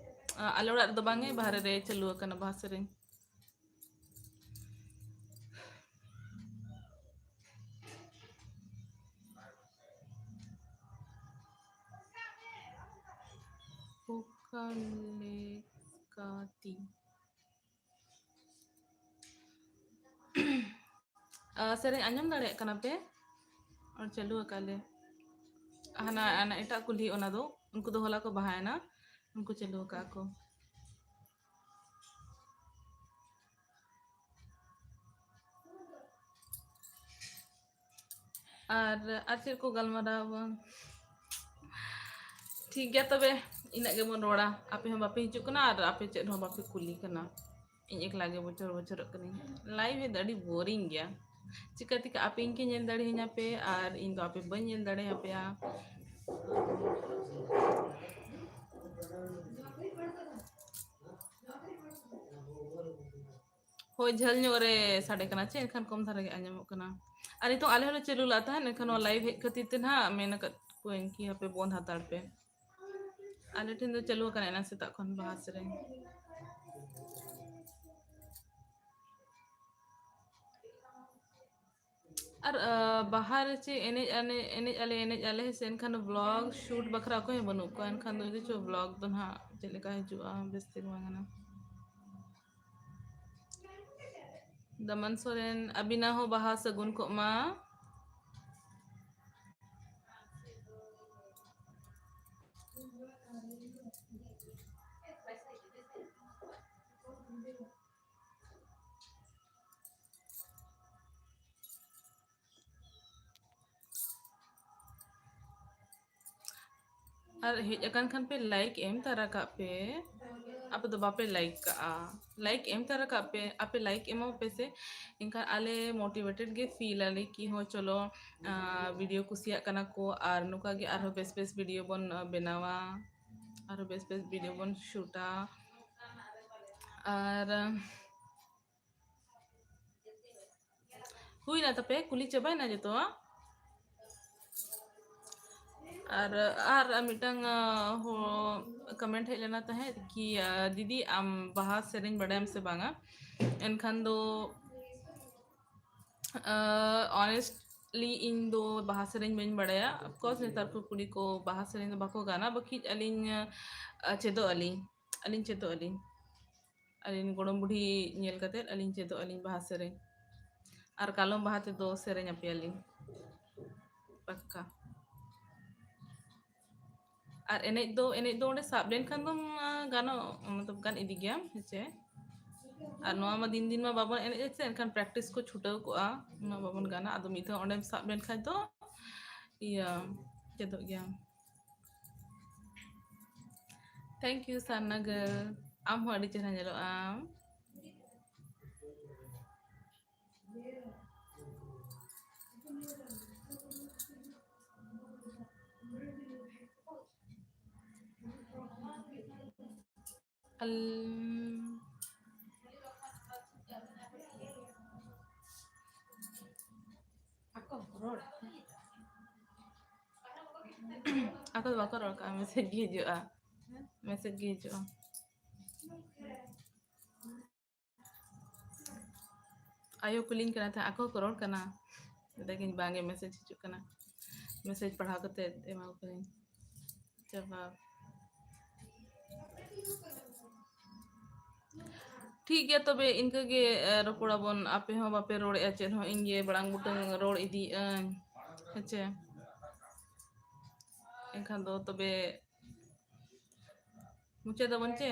ᱟ-, ᱟᱞᱮ ᱚᱲᱟᱜ ᱨᱮᱫᱚ ᱵᱟᱝ ᱜᱮ, ᱵᱟᱦᱨᱮ ᱨᱮ ᱪᱟᱹᱞᱩ ᱟᱠᱟᱱᱟ ᱵᱟᱦᱟ ᱥᱮᱨᱮᱧ᱾ ᱚᱠᱟ ᱞᱮᱠᱟᱛᱮ? ᱟ, ᱥᱮᱨᱮᱧ ᱟᱸᱡᱚᱢ ᱫᱟᱲᱮᱭᱟᱜ ᱠᱟᱱᱟ ᱯᱮ? ᱟᱨ ᱪᱟᱹᱞᱩ ᱟᱠᱟᱫ ᱞᱮ᱾ ᱦᱟᱱᱟ, ᱦᱟᱱᱟ ᱮᱴᱟᱜ ᱠᱩᱞᱦᱤ, ᱚᱱᱟ ᱫᱚ, ᱩᱱᱠᱩ ᱫᱚ ᱦᱚᱞᱟ ᱠᱚ ᱵᱟᱦᱟᱭᱮᱱᱟ, ᱩᱱᱠᱩ ᱪᱟᱹᱞᱩ ᱟᱠᱟᱫ ᱠᱚ᱾ ᱟᱨ, ᱟᱨ ᱪᱮᱫ ᱠᱚ ᱜᱟᱞᱢᱟᱨᱟᱣ ᱟᱵᱚᱱ? ᱴᱷᱤᱠ ᱜᱮᱭᱟ, ᱛᱚᱵᱮ ᱤᱱᱟᱹᱜ ᱜᱮᱵᱚᱱ ᱨᱚᱲᱟ᱾ ᱟᱯᱮ ᱦᱚᱸ ᱵᱟᱯᱮ ᱦᱤᱡᱩᱜ ᱠᱟᱱᱟ ᱟᱨ ᱟᱯᱮ ᱪᱮᱫ ᱦᱚᱸ ᱵᱟᱯᱮ ᱠᱩᱞᱤ ᱠᱟᱱᱟ᱾ ᱤᱧ ᱮᱠᱞᱟ ᱜᱮ ᱵᱚᱪᱷᱚᱨ ᱵᱚᱪᱷᱚᱨᱚᱜ ᱠᱟᱹᱱᱟᱹᱧ᱾ Live ᱫᱚ ᱟᱹᱰᱤ boring ᱜᱮᱭᱟ᱾ ᱪᱤᱠᱟᱹ ᱛᱮ ᱟᱯᱮ ᱤᱧ ᱠᱤ ᱧᱮᱞ ᱫᱟᱲᱮᱭᱟᱹᱧᱟ ᱯᱮ ᱟᱨ ᱤᱧ ᱫᱚ ᱟᱯᱮ ᱵᱟᱹᱧ ᱧᱮᱞ ᱫᱟᱲᱮᱭᱟᱯᱮᱭᱟ? ᱦᱳᱭ, ᱡᱷᱟᱹᱞ ᱧᱚᱜ ᱨᱮ ᱥᱟᱰᱮ ᱠᱟᱱᱟ ᱪᱮ, ᱮᱱᱠᱷᱟᱱ ᱠᱚᱢ ᱫᱷᱟᱨᱟ ᱜᱮ ᱟᱸᱡᱚᱢᱚᱜ ᱠᱟᱱᱟ᱾ ᱟᱨ ᱱᱤᱛᱚᱜ ᱟᱞᱮ ᱦᱚᱸᱞᱮ ᱪᱟᱹᱞᱩ ᱞᱮᱫ ᱛᱟᱦᱮᱸᱫ, ᱮᱱᱠᱷᱟᱱ ᱱᱚᱣᱟ live ᱦᱮᱡ ᱠᱷᱟᱹᱛᱤᱨ ᱛᱮ ᱱᱟᱦᱟᱜ ᱢᱮᱱ ᱟᱠᱟᱫ ᱠᱚᱣᱟᱧ ᱠᱤ ᱦᱟᱯᱮ ᱵᱚᱱᱫ ᱦᱟᱛᱟᱲ ᱯᱮ᱾ ᱟᱞᱮ ᱴᱷᱮᱱ ᱫᱚ ᱪᱟᱹᱞᱩ ᱟᱠᱟᱱᱟ ᱮᱱᱟᱝ ᱥᱮᱛᱟᱜ ᱠᱷᱚᱱ ᱵᱟᱦᱟ ᱥᱮᱨᱮᱧ᱾ ᱟᱨ, ᱟ, ᱵᱟᱦᱟ ᱨᱮ ᱪᱮᱫ ᱮᱱᱮᱡ ᱟᱞᱮ, ᱮᱱᱮᱡ ᱟᱞᱮ, ᱮᱱᱮᱡ ᱟᱞᱮ, ᱥᱮ ᱮᱱᱠᱷᱟᱱ vlog shoot ᱵᱟᱠᱷᱨᱟ ᱚᱠᱚᱭ ᱦᱚᱸ ᱵᱟᱹᱱᱩᱜ ᱠᱚᱣᱟ, ᱮᱱᱠᱷᱟᱱ ᱫᱚ ᱪᱚ vlog ᱫᱚ ᱱᱟᱦᱟᱜ ᱪᱮᱫ ᱞᱮᱠᱟ ᱦᱤᱡᱩᱜᱼᱟ, ᱵᱮᱥ ᱛᱮ ᱵᱟᱝ ᱜᱟᱱᱟ᱾ ᱫᱟᱢᱟᱱ ᱥᱚᱨᱮᱱ, ᱟᱹᱵᱤᱱᱟᱜ ᱦᱚᱸ ᱵᱟᱦᱟ ᱥᱟᱹᱜᱩᱱ ᱠᱚᱜ ᱢᱟ᱾ ᱟᱨ ᱦᱮᱡ ᱟᱠᱟᱱ ᱠᱷᱟᱱ ᱯᱮ, like ᱮᱢ ᱛᱟᱨᱟ ᱠᱟᱜ ᱯᱮ᱾ ᱟᱯᱮ ᱫᱚ ᱵᱟᱯᱮ like ᱠᱟᱜᱼᱟ, like ᱮᱢ ᱛᱟᱨᱟ ᱠᱟᱜ ᱯᱮ᱾ ᱟᱯᱮ like ᱮᱢᱚᱜ ᱯᱮ ᱥᱮ, ᱮᱱᱠᱷᱟᱱ ᱟᱞᱮ motivated ᱜᱮ feel ᱟᱞᱮ ᱠᱤ ᱦᱚᱸ ᱪᱚᱞᱚ, ᱟ, video ᱠᱩᱥᱤᱭᱟᱜ ᱠᱟᱱᱟ ᱠᱚ ᱟᱨ ᱱᱚᱝᱠᱟ ᱜᱮ ᱟᱨᱦᱚᱸ ᱵᱮᱥ ᱵᱮᱥ video ᱵᱚᱱ, ᱟ, ᱵᱮᱱᱟᱣᱟ, ᱟᱨᱦᱚᱸ ᱵᱮᱥ ᱵᱮᱥ video ᱵᱚᱱ shootᱟ᱾ ᱟᱨ ᱦᱩᱭᱱᱟ ᱛᱟᱯᱮ? ᱠᱩᱞᱤ ᱪᱟᱵᱟᱭᱱᱟ ᱡᱚᱛᱚᱣᱟᱜ? ᱟᱨ, ᱟᱨ ᱢᱤᱫᱴᱟᱝ, ᱟ, ᱦᱚ-, comment ᱦᱮᱡ ᱞᱮᱱᱟ ᱛᱟᱦᱮᱸᱫ ᱠᱤ, ᱟ, "ᱫᱤᱫᱤ, ᱟᱢ ᱵᱟᱦᱟ ᱥᱮᱨᱮᱧ ᱵᱟᱰᱟᱭᱟᱢ ᱥᱮ ᱵᱟᱝᱟ?" ᱮᱱᱠᱷᱟᱱ ᱫᱚ, ᱟ, honestly ᱤᱧ ᱫᱚ ᱵᱟᱦᱟ ᱥᱮᱨᱮᱧ ᱵᱟᱹᱧ ᱵᱟᱲᱟᱭᱟ᱾ Of course, ᱱᱮᱛᱟᱨ ᱠᱚ ᱠᱩᱲᱤ ᱠᱚ ᱵᱟᱦᱟ ᱥᱮᱨᱮᱧ ᱫᱚ ᱵᱟᱠᱚ ᱜᱟᱱᱟ, ᱵᱟᱠᱷᱤᱡ ᱟᱹᱞᱤᱧ, ᱟ, ᱪᱮᱫᱚᱜ ᱟᱹᱞᱤᱧ, ᱟᱹᱞᱤᱧ ᱪᱮᱫᱚᱜ ᱟᱹᱞᱤᱧ᱾ ᱟᱹᱞᱤᱧ ᱜᱚᱲᱚᱢ ᱵᱩᱰᱷᱤ ᱧᱮᱞ ᱠᱟᱛᱮᱫ ᱟᱹᱞᱤᱧ ᱪᱮᱫᱚᱜ ᱟᱹᱞᱤᱧ ᱵᱟᱦᱟ ᱥᱮᱨᱮᱧ᱾ ᱟᱨ ᱠᱟᱞᱚᱢ ᱵᱟᱦᱟ ᱛᱮᱫᱚ ᱥᱮᱨᱮᱧ ᱟᱯᱮᱭᱟᱞᱤᱧ ᱯᱟᱠᱠᱟ᱾ ᱟᱨ ᱮᱱᱮᱡ ᱫᱚ, ᱮᱱᱮᱡ ᱫᱚ ᱚᱸᱰᱮ ᱥᱟᱵ ᱞᱮᱱᱠᱷᱟᱱ ᱫᱚᱢ, ᱟ, ᱜᱟᱱᱚᱜ, ᱢᱚᱛᱞᱚᱵ ᱜᱟᱱ ᱤᱫᱤ ᱜᱮᱭᱟᱢ, ᱦᱮᱸ ᱪᱮ? ᱟᱨ ᱱᱚᱣᱟ ᱢᱟ ᱫᱤᱱ ᱫᱤᱱ ᱢᱟ ᱵᱟᱵᱚᱱ ᱮᱱᱮᱡ ᱥᱮ, ᱮᱱᱠᱷᱟᱱ practice ᱠᱚ ᱪᱷᱩᱴᱟᱹᱣ ᱠᱚᱜᱼᱟ, ᱚᱱᱟ ᱵᱟᱵᱚᱱ ᱜᱟᱱᱟ᱾ ᱟᱫᱚ ᱢᱤᱫ ᱫᱷᱟᱣ ᱚᱸᱰᱮᱢ ᱥᱟᱵ ᱞᱮᱱᱠᱷᱟᱱ ᱫᱚ ᱤᱭᱟᱹ ᱪᱮᱫᱚᱜ ᱜᱮᱭᱟᱢ᱾ Thank you ᱥᱟᱨᱱᱟ girl, ᱟᱢ ᱦᱚᱸ ᱟᱹᱰᱤ ᱪᱮᱦᱨᱟ ᱧᱮᱞᱚᱜ ᱟᱢ᱾ ᱟᱞ-, ᱟᱠᱚ ᱨᱚᱲ᱾ ᱟᱠᱚ ᱫᱚ ᱵᱟᱠᱚ ᱨᱚᱲ ᱠᱟᱜᱼᱟ, message ᱜᱮ ᱦᱤᱡᱩᱜᱼᱟ, message ᱜᱮ ᱦᱤᱡᱩᱜᱼᱟ᱾ ᱟᱭᱳ ᱠᱩᱞᱤᱧ ᱠᱟᱱᱟ ᱛᱟᱦᱮᱸᱫ, ᱟᱠᱚ ᱠᱚ ᱨᱚᱲ ᱠᱟᱱᱟ? ᱢᱮᱛᱟᱭ ᱠᱟᱹᱱᱟᱹᱧ, "ᱵᱟᱝ ᱜᱮ, message ᱦᱤᱡᱩᱜ ᱠᱟᱱᱟ, message ᱯᱟᱲᱦᱟᱣ ᱠᱟᱛᱮ ᱮᱢᱟ ᱠᱚ ᱠᱟᱹᱱᱟᱹᱧ ᱡᱚᱵᱟᱵ᱾" ᱴᱷᱤᱠ ᱜᱮᱭᱟ, ᱛᱚᱵᱮ ᱤᱱᱠᱟᱹ ᱜᱮ, ᱮ, ᱨᱚᱯᱚᱲᱟᱵᱚᱱ᱾ ᱟᱯᱮ ᱦᱚᱸ ᱵᱟᱯᱮ ᱨᱚᱲᱮᱫᱼᱟ ᱪᱮᱫ ᱦᱚᱸ, ᱤᱧ ᱜᱮ ᱵᱟᱲᱟᱝ ᱵᱩᱴᱟᱹᱝ ᱨᱚᱲ ᱤᱫᱤᱭᱮᱫᱼᱟᱹᱧ, ᱦᱮᱸ ᱪᱮ? ᱮᱱᱠᱷᱟᱱ ᱫᱚ ᱛᱚᱵᱮ ᱢᱩᱪᱟᱹᱫᱟᱵᱚᱱ ᱪᱮ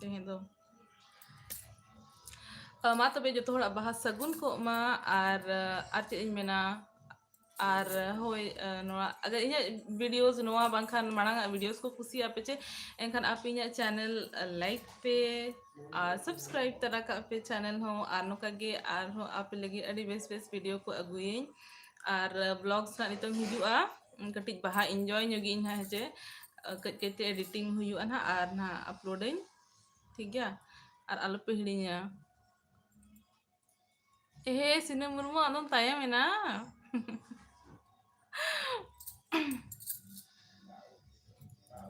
ᱛᱮᱦᱮᱧ ᱫᱚ? ᱟ, ᱢᱟ ᱛᱚᱵᱮ ᱡᱚᱛᱚ ᱦᱚᱲᱟᱜ ᱵᱟᱦᱟ ᱥᱟᱹᱜᱩᱱ ᱠᱚᱜ ᱢᱟ᱾ ᱟᱨ, ᱟᱨ ᱪᱮᱫ ᱤᱧ ᱢᱮᱱᱟ, ᱟᱨ ᱦᱳᱭ, ᱟ, ᱱᱚᱣᱟ, ᱟᱜᱟᱨ ᱤᱧᱟᱹᱜ videos, ᱱᱚᱣᱟ ᱵᱟᱝᱠᱷᱟᱱ ᱢᱟᱲᱟᱝ ᱟᱜ videos ᱠᱚ ᱠᱩᱥᱤᱭᱟᱜᱼᱟ ᱯᱮ ᱪᱮ, ᱮᱱᱠᱷᱟᱱ ᱟᱯᱮ ᱤᱧᱟᱹᱜ channel, ᱟ, like ᱯᱮ ᱟᱨ subscribe ᱛᱟᱨᱟ ᱠᱟᱜ ᱯᱮ channel ᱦᱚᱸ᱾ ᱟᱨ ᱱᱚᱝᱠᱟ ᱜᱮ ᱟᱨᱦᱚᱸ ᱟᱯᱮ ᱞᱟᱹᱜᱤᱫ ᱟᱹᱰᱤ ᱵᱮᱥ ᱵᱮᱥ video ᱠᱚ ᱟᱹᱜᱩᱭᱟᱹᱧ᱾ ᱟᱨ, ᱟ, vlogs ᱱᱟᱜ ᱱᱤᱛᱚᱝ ᱦᱤᱡᱩᱜᱼᱟ, ᱠᱟᱹᱴᱤᱡ ᱵᱟᱦᱟ enjoy ᱧᱚᱜᱤᱧ ᱦᱟᱸᱜ, ᱦᱮᱸ ᱪᱮ? ᱠᱟᱹᱡ ᱠᱟᱹᱡ ᱛᱮ editing ᱦᱩᱭᱩᱜᱼᱟ ᱱᱟᱦᱟᱜ, ᱟᱨ ᱱᱟᱦᱟᱜ upload ᱟᱹᱧ, ᱴᱷᱤᱠ ᱜᱮᱭᱟ? ᱟᱨ ᱟᱞᱚᱯᱮ ᱦᱤᱲᱤᱧᱟ᱾ ᱮᱦᱮ, ᱥᱤᱱᱟᱹ ᱢᱩᱨᱢᱩ, ᱟᱫᱚᱢ ᱛᱟᱭᱚᱢ ᱮᱱᱟ᱾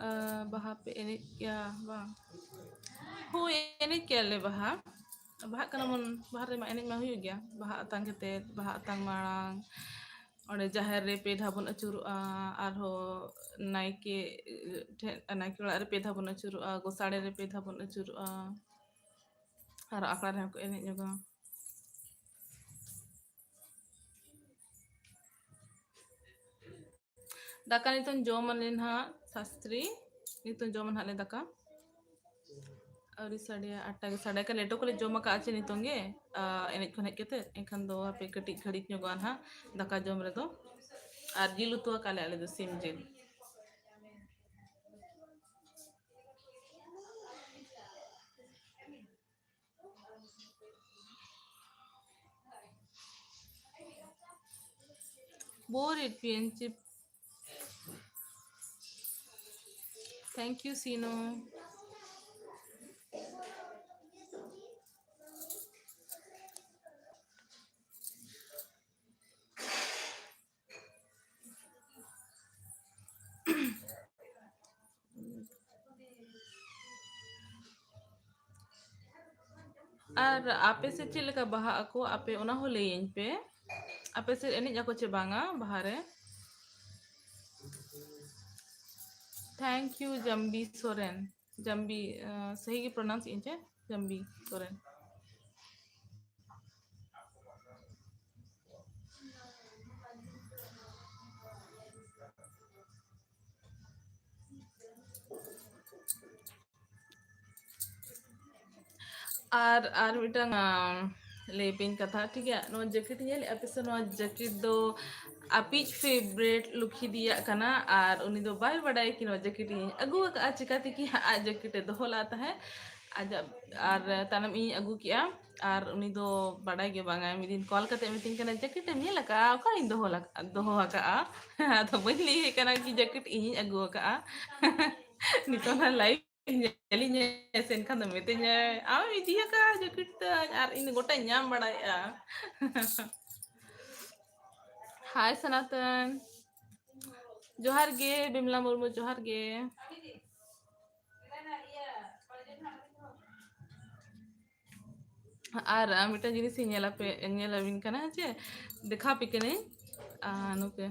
ᱟ, ᱵᱟᱦᱟ ᱯᱮ ᱮᱱᱮᱡ ᱜᱮᱭᱟ ᱵᱟᱝ? ᱦᱳᱭ, ᱮᱱᱮᱡ ᱜᱮᱭᱟᱞᱮ ᱵᱟᱦᱟ᱾ ᱵᱟᱦᱟᱜ ᱠᱟᱱᱟ ᱵᱚᱱ, ᱵᱟᱦᱟ ᱨᱮᱢᱟ ᱮᱱᱮᱡ ᱢᱟ ᱦᱩᱭᱩᱜ ᱜᱮᱭᱟ᱾ ᱵᱟᱦᱟ ᱟᱛᱟᱝ ᱠᱟᱛᱮ, ᱵᱟᱦᱟ ᱟᱛᱟᱝ ᱢᱟᱲᱟᱝ ᱚᱸᱰᱮ ᱡᱟᱦᱮᱨ ᱨᱮ ᱯᱮ ᱫᱷᱟᱣ ᱵᱚᱱ ᱟᱹᱪᱩᱨᱚᱜᱼᱟ, ᱟᱨᱦᱚᱸ ᱱᱟᱭᱠᱮ ᱴᱷᱮᱱ, ᱱᱟᱭᱠᱮ ᱚᱲᱟᱜ ᱨᱮ ᱯᱮ ᱫᱷᱟᱣ ᱵᱚᱱ ᱟᱹᱪᱩᱨᱚᱜᱼᱟ, ᱜᱚᱥᱟᱲᱮ ᱨᱮ ᱯᱮ ᱫᱷᱟᱣ ᱵᱚᱱ ᱟᱹᱪᱩᱨᱚᱜᱼᱟ, ᱟᱨ ᱟᱠᱷᱲᱟ ᱨᱮᱦᱚᱸ ᱠᱚ ᱮᱱᱮᱡ ᱧᱚᱜᱟ᱾ ᱫᱟᱠᱟ ᱱᱤᱛᱚᱝ ᱡᱚᱢ ᱟᱞᱮ ᱱᱟᱦᱟᱜ, ᱥᱟᱥᱛᱨᱤ᱾ ᱱᱤᱛᱚᱝ ᱡᱚᱢ ᱱᱟᱦᱟᱜ ᱞᱮ ᱫᱟᱠᱟ᱾ ᱟᱹᱣᱨᱤ ᱥᱟᱰᱮᱭᱟ, ᱟᱴ ᱴᱟ ᱜᱮ ᱥᱟᱰᱮ ᱠᱟᱱᱟ᱾ ᱞᱮᱴᱚ ᱠᱚᱞᱮ ᱡᱚᱢ ᱟᱠᱟᱫᱼᱟ ᱪᱮ ᱱᱤᱛᱚᱝ ᱜᱮ, ᱟᱨ ᱮᱱᱮᱡ ᱠᱷᱚᱱ ᱦᱮᱡ ᱠᱟᱛᱮ᱾ ᱮᱱᱠᱷᱟᱱ ᱫᱚ ᱦᱟᱯᱮ ᱠᱟᱹᱴᱤᱡ ᱜᱷᱟᱹᱲᱤᱡ ᱧᱚᱜᱚᱜᱼᱟ ᱱᱟᱦᱟᱜ ᱫᱟᱠᱟ ᱡᱚᱢ ᱨᱮᱫᱚ᱾ ᱟᱨ ᱡᱤᱞ ᱩᱛᱩ ᱟᱠᱟᱫ ᱞᱮ ᱟᱞᱮ ᱫᱚ ᱥᱤᱢ ᱡᱤᱞ᱾ ᱵᱳᱨ ᱮᱫ ᱯᱮᱭᱟᱹᱧ ᱪᱮ? Thank you, ᱥᱤᱱᱩ᱾ ᱟᱨ ᱟᱯᱮ ᱥᱮᱫ ᱪᱮᱫ ᱞᱮᱠᱟ ᱵᱟᱦᱟᱜ ᱟᱠᱚ, ᱟᱯᱮ ᱚᱱᱟ ᱦᱚᱸ ᱞᱟᱹᱭᱟᱹᱧ ᱯᱮ᱾ ᱟᱯᱮ ᱥᱮᱫ ᱮᱱᱮᱡ ᱟᱠᱚ ᱪᱮ ᱵᱟᱝᱟ ᱵᱟᱦᱟ ᱨᱮ? Thank you, ᱡᱟᱢᱵᱤ Soren. ᱡᱟᱢᱵᱤ, ᱟᱸ, ᱥᱟᱹᱦᱤ ᱜᱮ pronounce ᱮᱫ ᱟᱹᱧ ᱪᱮ? ᱡᱟᱢᱵᱤ ᱥᱚᱨᱮᱱ᱾ ᱟᱨ, ᱟᱨ ᱢᱤᱫᱴᱟᱝ, ᱟᱸ, ᱞᱟᱹᱭ ᱯᱮᱧ ᱠᱟᱛᱷᱟ, ᱴᱷᱤᱠ ᱜᱮᱭᱟ? ᱱᱚᱣᱟ jacket ᱧᱮᱞᱮᱫᱼᱟ ᱯᱮ ᱥᱮ? ᱱᱚᱣᱟ jacket ᱫᱚ ᱟᱯᱤᱡ favourite ᱞᱩᱠᱷᱤ ᱫᱤᱭᱟᱜ ᱠᱟᱱᱟ, ᱟᱨ ᱩᱱᱤ ᱫᱚ ᱵᱟᱭ ᱵᱟᱰᱟᱭᱟ ᱠᱤ ᱱᱚᱣᱟ jacket ᱤᱧ ᱟᱹᱜᱩ ᱟᱠᱟᱫᱼᱟ, ᱪᱤᱠᱟᱹᱛᱮ ᱠᱤ ᱟᱡ jacket ᱮ ᱫᱚᱦᱚ ᱞᱟᱜ ᱛᱟᱦᱮᱸᱫ᱾ ᱟᱡᱟᱜ, ᱟᱨ ᱛᱟᱭᱱᱚᱢ ᱤᱧ ᱟᱹᱜᱩ ᱠᱮᱜᱼᱟ, ᱟᱨ ᱩᱱᱤ ᱫᱚ ᱵᱟᱰᱟᱭ ᱜᱮ ᱵᱟᱝᱟᱭ᱾ ᱢᱤᱫ ᱫᱤᱱ call ᱠᱟᱛᱮ ᱢᱤᱛᱟᱹᱧ ᱠᱟᱱᱟ, "jacket ᱮᱢ ᱧᱮᱞ ᱟᱠᱟᱫᱼᱟ? ᱚᱠᱟᱨᱤᱧ ᱫᱚᱦᱚ ᱞᱟᱠ-, ᱫᱚᱦᱚ ᱟᱠᱟᱫᱼᱟ?" ᱟᱫᱚ ᱵᱟᱹᱧ ᱞᱟᱹᱭ ᱟᱭ ᱠᱟᱱᱟ ᱠᱤ jacket ᱤᱧᱤᱧ ᱟᱹᱜᱩ ᱟᱠᱟᱫᱼᱟ᱾ ᱱᱤᱛᱚᱝ ᱦᱟᱸᱜ live ᱧᱮᱞᱤᱧᱟᱭ ᱥᱮ, ᱮᱱᱠᱷᱟᱱ ᱫᱚ ᱢᱤᱛᱟᱹᱧᱟᱭ, "ᱟᱢᱮᱢ ᱤᱫᱤ ᱟᱠᱟᱫᱼᱟ jacket ᱛᱟᱹᱧ?" ᱟᱨ ᱤᱧ ᱫᱚ ᱜᱚᱴᱟᱧ ᱧᱟᱢ ᱵᱟᱲᱟᱭᱮᱫᱼᱟ᱾ Hi ᱥᱚᱱᱟᱛᱚᱱ, ᱡᱚᱦᱟᱨ ᱜᱮ᱾ ᱵᱤᱢᱞᱟ ᱢᱩᱨᱢᱩ, ᱡᱚᱦᱟᱨ ᱜᱮ᱾ ᱟᱨ, ᱟᱨ ᱢᱤᱫᱴᱟᱝ ᱡᱤᱱᱤᱥ ᱤᱧ ᱧᱮᱞ ᱟᱯᱮ, ᱧᱮᱞ ᱟᱹᱵᱤᱱ ᱠᱟᱱᱟ ᱡᱮ, ᱫᱮᱠᱷᱟᱣ ᱟᱯᱮ ᱠᱟᱹᱱᱟᱹᱧ᱾ ᱟᱨ ᱱᱚᱛᱮ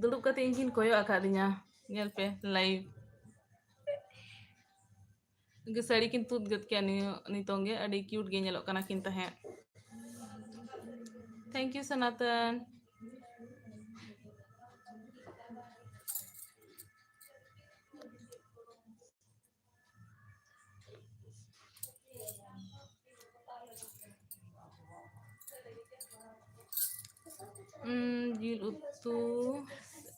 ᱫᱩᱲᱩᱵ ᱠᱟᱛᱮ ᱤᱧ ᱠᱤᱱ ᱠᱚᱭᱚᱜ ᱟᱠᱟᱫᱤᱧᱟ, ᱧᱮᱞ ᱯᱮ live᱾ ᱜᱮ ᱥᱟᱹᱲᱤ ᱠᱤᱱ ᱛᱩᱫ ᱜᱚᱫ ᱠᱮᱜᱼᱟ ᱱᱤᱭᱟᱹ, ᱱᱤᱛᱚᱝ ᱜᱮ᱾ ᱟᱹᱰᱤ cute ᱜᱮ ᱧᱮᱞᱚᱜ ᱠᱟᱱᱟ ᱠᱤᱱ ᱛᱟᱦᱮᱸᱫ᱾ Thank you, ᱥᱚᱱᱟᱛᱚᱱ᱾ ᱩᱸ, ᱡᱤᱞ ᱩᱛᱩ,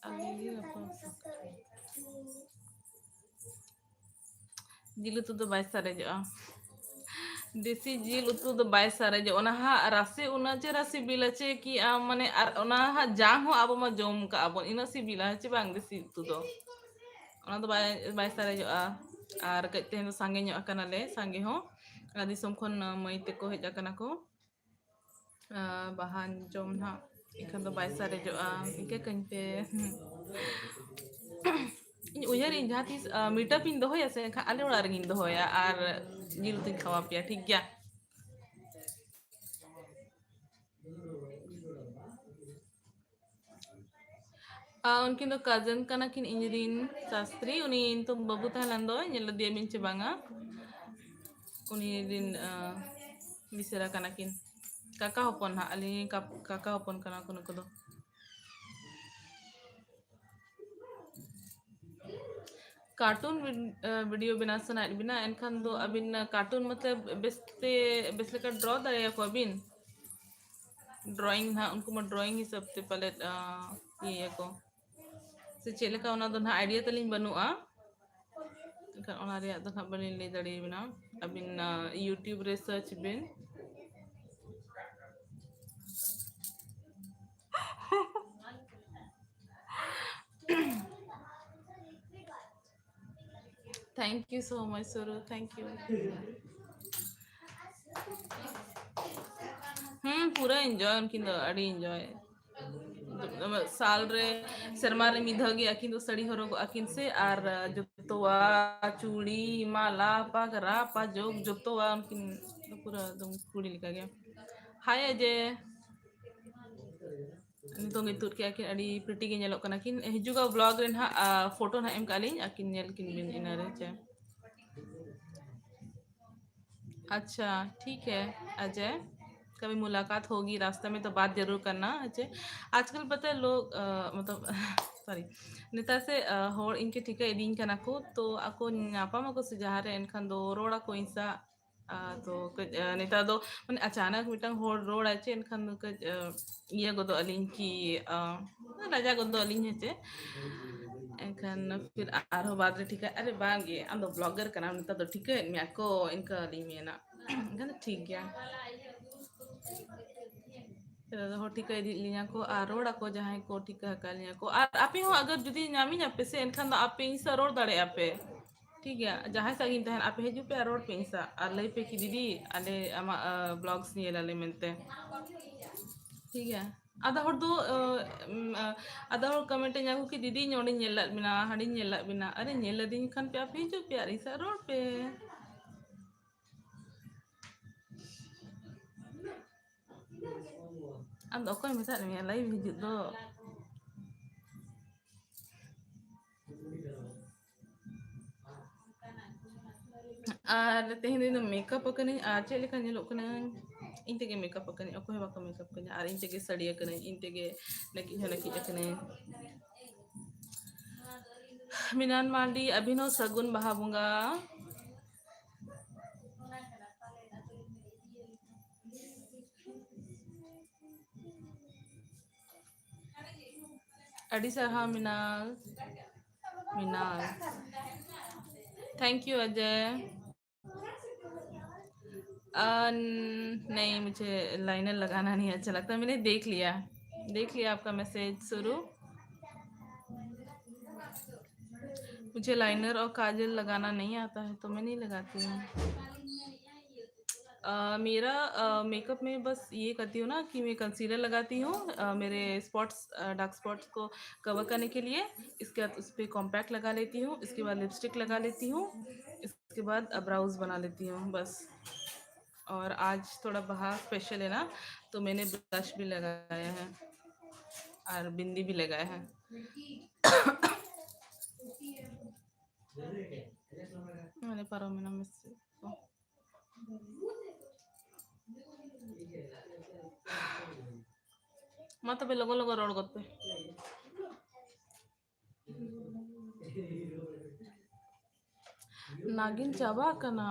ᱟᱹᱞᱩ ᱡᱤᱞ ᱦᱟᱯᱮ᱾ ᱡᱤᱞ ᱩᱛᱩ ᱫᱚ ᱵᱟᱭ ᱥᱟᱨᱮᱡᱚᱜᱼᱟ᱾ ᱫᱮᱥᱤ ᱡᱤᱞ ᱩᱛᱩ ᱫᱚ ᱵᱟᱭ ᱥᱟᱨᱮᱡᱚᱜᱼᱟ᱾ ᱚᱱᱟ ᱦᱟᱸᱜ ᱨᱟᱥᱮ ᱩᱱᱟᱹᱜ ᱪᱮᱦᱨᱟ ᱥᱤᱵᱤᱞᱟ ᱪᱮ ᱠᱤ ᱟᱢ, ᱢᱟᱱᱮ, ᱟᱨ ᱚᱱᱟ ᱦᱟᱸᱜ ᱡᱟᱝ ᱦᱚᱸ ᱟᱵᱚ ᱢᱟ ᱡᱚᱢ ᱠᱟᱜᱼᱟ ᱵᱚᱱ, ᱤᱱᱟᱹᱜ ᱥᱤᱵᱤᱞᱟ ᱦᱮᱸ ᱪᱮ ᱵᱟᱝ ᱫᱮᱥᱤ ᱩᱛᱩ ᱫᱚ? ᱚᱱᱟ ᱫᱚ ᱵᱟᱭ, ᱵᱟᱭ ᱥᱟᱨᱮᱡᱚᱜᱼᱟ᱾ ᱟᱨ ᱠᱟᱹᱡ ᱛᱮᱦᱮᱧ ᱫᱚ ᱥᱟᱸᱜᱮ ᱧᱚᱜ ᱟᱠᱟᱱᱟᱞᱮ, ᱥᱟᱸᱜᱮ ᱦᱚᱸ᱾ ᱚᱱᱟ ᱫᱤᱥᱚᱢ ᱠᱷᱚᱱ ᱢᱟᱹᱭ ᱛᱮᱠᱚ ᱦᱮᱡ ᱟᱠᱟᱱᱟ ᱠᱚ᱾ ᱟᱨ ᱵᱟᱦᱟᱱ ᱡᱚᱢ ᱱᱟᱦᱟᱜ ᱮᱱᱠᱷᱟᱱ ᱫᱚ ᱵᱟᱭ ᱥᱟᱨᱮᱡᱚᱜᱼᱟ, ᱤᱠᱟᱹ ᱠᱟᱹᱧ ᱯᱮ᱾ ᱤᱧ ᱩᱭᱦᱟᱹᱨᱤᱧ ᱡᱟᱦᱟᱸ ᱛᱤᱥ, ᱟ, meetup ᱤᱧ ᱫᱚᱦᱚᱭᱟ ᱥᱮ, ᱮᱱᱠᱷᱟᱱ ᱟᱞᱮ ᱚᱲᱟᱜ ᱨᱮᱜᱤᱧ ᱫᱚᱦᱚᱭᱟ ᱟᱨ ᱡᱤᱞ ᱩᱛᱩᱧ ᱠᱷᱟᱣᱟ ᱯᱮᱭᱟ, ᱴᱷᱤᱠ ᱜᱮᱭᱟ? ᱟᱨ ᱩᱱᱠᱤᱱ ᱫᱚ cousin ᱠᱟᱱᱟ ᱠᱤᱱ ᱤᱧ ᱨᱤᱱ ᱥᱟᱥᱛᱨᱤ, ᱩᱱᱤ ᱱᱤᱛᱚᱜ ᱵᱟᱹᱵᱩ ᱛᱟᱦᱮᱸ ᱞᱮᱱ ᱫᱚ, ᱧᱮᱞ ᱞᱮᱫᱮᱭᱟ ᱵᱤᱱ ᱪᱮ ᱵᱟᱝᱟ? ᱩᱱᱤ ᱨᱤᱱ, ᱟ, ᱢᱤᱥᱮᱨᱟ ᱠᱟᱱᱟ ᱠᱤᱱ, ᱠᱟᱠᱟ ᱦᱚᱯᱚᱱ ᱦᱟᱸᱜ, ᱟᱹᱞᱤᱧ ᱠᱟᱠ-, ᱠᱟᱠᱟ ᱦᱚᱯᱚᱱ ᱠᱟᱱᱟ ᱠᱚ ᱱᱩᱠᱩ ᱫᱚ᱾ Cartoon vid-, ᱟ, video ᱵᱮᱱᱟᱣ ᱥᱟᱱᱟᱭᱮᱫ ᱵᱤᱱᱟ, ᱮᱱᱠᱷᱟᱱ ᱫᱚ ᱟᱹᱵᱤᱱ cartoon ᱢᱚᱛᱞᱚᱵ ᱵᱮᱥᱛᱮ, ᱵᱮᱥ ᱞᱮᱠᱟ draw ᱫᱟᱲᱮᱭᱟᱠᱚᱣᱟ ᱵᱤᱱ᱾ Drawing ᱱᱟᱦᱟᱜ, ᱩᱱᱠᱩ ᱢᱟ drawing ᱦᱤᱥᱟᱹᱵ ᱛᱮ ᱯᱟᱞᱮᱫ, ᱟ, ᱤᱭᱟᱹᱭᱟᱠᱚ᱾ ᱥᱮ ᱪᱮᱫ ᱞᱮᱠᱟ, ᱚᱱᱟ ᱫᱚ ᱱᱟᱦᱟᱜ idea ᱛᱟᱹᱞᱤᱧ ᱵᱟᱹᱱᱩᱜᱼᱟ᱾ ᱮᱱᱠᱷᱟᱱ ᱚᱱᱟ ᱨᱮᱭᱟᱜ ᱫᱚ ᱱᱟᱦᱟᱜ ᱵᱟᱹᱞᱤᱧ ᱞᱟᱹᱭ ᱫᱟᱲᱮᱭᱟᱵᱤᱱᱟ᱾ ᱟᱹᱵᱤᱱ, ᱟ, YouTube ᱨᱮ search bin. Thank you so much, ᱥᱩᱨᱩ, thank you. ᱦᱩᱸ, ᱯᱩᱨᱟᱹ enjoy, ᱩᱱᱠᱤᱱ ᱫᱚ ᱟᱹᱰᱤ enjoy᱾ ᱥᱟᱞ ᱨᱮ, ᱥᱮᱨᱢᱟ ᱨᱮ ᱢᱤᱫ ᱫᱷᱟᱣ ᱜᱮ ᱟᱹᱠᱤᱱ ᱫᱚ ᱥᱟᱹᱲᱤ ᱦᱚᱨᱚᱜᱚᱜ ᱟᱹᱠᱤᱱ ᱥᱮ, ᱟᱨ ᱡᱚᱛᱚᱣᱟᱜ, ᱪᱩᱲᱤ, ᱢᱟᱞᱟ, ᱯᱟᱜᱽᱨᱟ, ᱯᱟᱡᱚᱠ, ᱡᱚᱛᱚᱣᱟᱜ ᱩᱱᱠᱤᱱ ᱫᱚ ᱯᱩᱨᱟᱹ ᱮᱠᱫᱚᱢ ᱠᱩᱲᱤ ᱞᱮᱠᱟ ᱜᱮ᱾ Hi ᱚᱡᱮ᱾ ᱱᱤᱛᱚᱝ ᱜᱮ ᱛᱩᱫ ᱠᱮᱜᱼᱟ ᱠᱤᱱ, ᱟᱹᱰᱤ pretty ᱜᱮ ᱧᱮᱞᱚᱜ ᱠᱟᱱᱟ ᱠᱤᱱ᱾ ᱦᱤᱡᱩᱜᱟ vlog ᱨᱮ ᱱᱟᱦᱟᱜ, ᱟ, photo ᱱᱟᱦᱟᱜ ᱮᱢ ᱠᱟᱜᱼᱟ ᱞᱤᱧ, ᱟᱹᱠᱤᱱ ᱧᱮᱞ ᱠᱤᱱ ᱵᱤᱱ ᱤᱱᱟᱹ ᱨᱮ, ᱪᱮ᱾ अच्छा, ठीक है अजय, कभी मुलाकात होगी, रास्ते में तो बात जरूर करना, अच्छा। आजकल पता है लोग, अ, मतलब ᱥᱚᱨᱤ, ᱱᱮᱛᱟᱨ ᱥᱮ ᱦᱚᱲ ᱤᱧ ᱠᱮ ᱴᱷᱤᱠᱟᱹ ᱤᱫᱤᱧ ᱠᱟᱱᱟ ᱠᱚ, ᱛᱚ ᱟᱠᱚ ᱧᱟᱯᱟᱢ ᱟᱠᱚ ᱥᱮ ᱡᱟᱦᱟᱸ ᱨᱮ, ᱮᱱᱠᱷᱟᱱ ᱫᱚ ᱨᱚᱲ ᱟᱠᱚ ᱤᱧ ᱥᱟᱶ᱾ ᱛᱚ ᱠᱟᱹᱡ ᱱᱮᱛᱟᱨ ᱫᱚ ᱢᱟᱱᱮ ᱟᱪᱟᱱᱟᱠ ᱢᱤᱫᱴᱟᱝ ᱦᱚᱲ ᱨᱚᱲᱟᱭ ᱪᱮ, ᱮᱱᱠᱷᱟᱱ ᱫᱚ ᱠᱟᱹᱡ ᱤᱭᱟᱹ ᱜᱚᱫᱚᱜ ᱟᱹᱞᱤᱧ ᱠᱤ, ᱞᱟᱡᱟ ᱜᱚᱫᱚᱜ ᱟᱹᱞᱤᱧ ᱦᱮᱸ ᱪᱮ᱾ ᱮᱱᱠᱷᱟᱱ ᱯᱷᱤᱨ ᱟᱨᱦᱚᱸ ᱵᱟᱫᱽ ᱨᱮ ᱴᱷᱤᱠᱟ, ᱟᱨᱮ ᱵᱟᱝ ᱜᱮ, ᱟᱢ ᱫᱚ ᱵᱞᱚᱜᱟᱨ ᱠᱟᱱᱟᱢ, ᱱᱮᱛᱟᱨ ᱫᱚ ᱴᱷᱤᱠᱟᱹᱭᱮᱫ ᱢᱮᱭᱟ ᱠᱚ, ᱤᱱᱠᱟᱹ ᱞᱤᱧ ᱢᱮᱱᱟ᱾ ᱮᱱᱠᱷᱟᱱ ᱫᱚ ᱴᱷᱤᱠ ᱜᱮᱭᱟ᱾ ᱱᱮᱛᱟᱨ ᱫᱚ ᱦᱚᱲ ᱴᱷᱤᱠᱟᱹ ᱤᱫᱤᱭᱮᱫ ᱞᱤᱧᱟ ᱠᱚ ᱟᱨ ᱨᱚᱲ ᱟᱠᱚ ᱡᱟᱦᱟᱸᱭ ᱠᱚ ᱴᱷᱤᱠᱟᱹ ᱟᱠᱟᱫ ᱞᱤᱧᱟ ᱠᱚ᱾ ᱟᱨ ᱟᱯᱮ ᱦᱚᱸ ᱟᱜᱟᱨ ᱡᱩᱫᱤ ᱧᱟᱢᱤᱧ ᱟᱯᱮ ᱥᱮ, ᱮᱱᱠᱷᱟᱱ ᱫᱚ ᱟᱯᱮ ᱤᱧ ᱥᱟᱶ ᱨᱚᱲ ᱫᱟᱲᱮᱭᱟᱜᱼᱟ ᱯᱮ, ᱴᱷᱤᱠ ᱜᱮᱭᱟ? ᱡᱟᱦᱟᱸᱭ ᱥᱟᱶ ᱜᱮᱧ ᱛᱟᱦᱮᱱ, ᱟᱯᱮ ᱦᱤᱡᱩᱜ ᱯᱮ ᱟᱨ ᱨᱚᱲ ᱯᱮ ᱤᱧ ᱥᱟᱶ ᱟᱨ ᱞᱟᱹᱭ ᱯᱮ ᱠᱤ, "ᱫᱤᱫᱤ, ᱟᱞᱮ ᱟᱢᱟᱜ ᱵᱞᱚᱜᱥ ᱧᱮᱞ ᱟᱞᱮ" ᱢᱮᱱᱛᱮ, ᱴᱷᱤᱠ ᱜᱮᱭᱟ? ᱟᱫᱚ ᱦᱚᱲ ᱫᱚ ᱟᱫᱚ ᱦᱚᱲ ᱠᱚᱢᱮᱱᱴ ᱧᱟᱢ ᱠᱚ ᱠᱤ, "ᱫᱤᱫᱤ, ᱱᱚᱰᱮᱧ ᱧᱮᱞ ᱞᱮᱫ ᱵᱮᱱᱟ, ᱦᱟᱸᱰᱮᱧ ᱧᱮᱞ ᱞᱮᱫ ᱵᱮᱱᱟ᱾" ᱟᱨᱮ, ᱧᱮᱞ ᱞᱮᱫᱤᱧ ᱠᱷᱟᱱ ᱯᱮ ᱟᱯᱮ ᱦᱤᱡᱩᱜ ᱯᱮ ᱟᱨ ᱤᱧ ᱥᱟᱶ ᱨᱚᱲ ᱯᱮ᱾ ᱟᱢ ᱫᱚ ᱚᱠᱚᱭ ᱢᱮᱛᱟᱫ ᱢᱮᱭᱟ ᱞᱟᱭᱤᱵᱷ ᱦᱤᱡᱩᱜ ᱫᱚ? ᱟᱨ ᱛᱮᱦᱮᱧ ᱫᱚ ᱤᱧ ᱫᱚ ᱢᱮᱠᱟᱯ ᱟᱠᱟᱱᱟᱹᱧ ᱟᱨ ᱪᱮᱫ ᱞᱮᱠᱟ ᱧᱮᱞᱚᱜ ᱠᱟᱹᱱᱟᱹᱧ, ᱤᱧ ᱛᱮᱜᱮ ᱢᱮᱠᱟᱯ ᱟᱠᱟᱱᱟᱹᱧ, ᱚᱠᱚᱭ ᱦᱚᱸ ᱵᱟᱠᱚ ᱢᱮᱠᱟᱯ ᱠᱟᱹᱧᱟ᱾ ᱟᱨ ᱤᱧ ᱛᱮᱜᱮ ᱥᱟᱹᱲᱤ ᱟᱠᱟᱱᱟᱹᱧ, ᱤᱧ ᱛᱮᱜᱮ ᱱᱟᱹᱠᱤᱡ ᱦᱚᱸ ᱱᱟᱹᱠᱤᱡ ᱟᱠᱟᱱᱟᱹᱧ᱾ ᱢᱤᱱᱟᱱ ᱢᱟᱨᱰᱤ, ᱟᱹᱵᱤᱱ ᱦᱚᱸ ᱥᱟᱹᱜᱩᱱ ᱵᱟᱦᱟ ᱵᱚᱸᱜᱟ᱾ ᱟᱹᱰᱤ ᱥᱟᱨᱦᱟᱣ ᱢᱤᱱᱟᱞ, ᱢᱤᱱᱟᱞ। Thank you Ajay. आ, नहीं, मुझे लाइनर लगाना नहीं अच्छा लगता। मैंने देख लिया, देख लिया आपका मैसेज शुरू। मुझे लाइनर और काजल लगाना नहीं आता है, तो मैं नहीं लगाती हूँ। अ, मेरा, अ, मेकअप में बस ये करती हूँ ना कि मैं कंसीलर लगाती हूँ, अ, मेरे स्पॉट्स, अ, डार्क स्पॉट्स को कवर करने के लिए। इसके बाद उस पे कॉम्पैक्ट लगा लेती हूँ, इसके बाद लिपस्टिक लगा लेती हूँ, इसके बाद, अ, ब्राउज बना लेती हूँ बस। और आज थोड़ा बहा स्पेशल है ना, तो मैंने ब्लश भी लगाया है और बिंदी भी लगाया है। मैंने पारो में ना मिस। ᱢᱟ ᱛᱚᱵᱮ ᱞᱚᱜᱚᱱ ᱞᱚᱜᱚᱱ ᱨᱚᱲ ᱜᱚᱫ ᱯᱮ᱾ ᱱᱟᱜᱤᱱ ᱪᱟᱵᱟᱜ ᱠᱟᱱᱟ᱾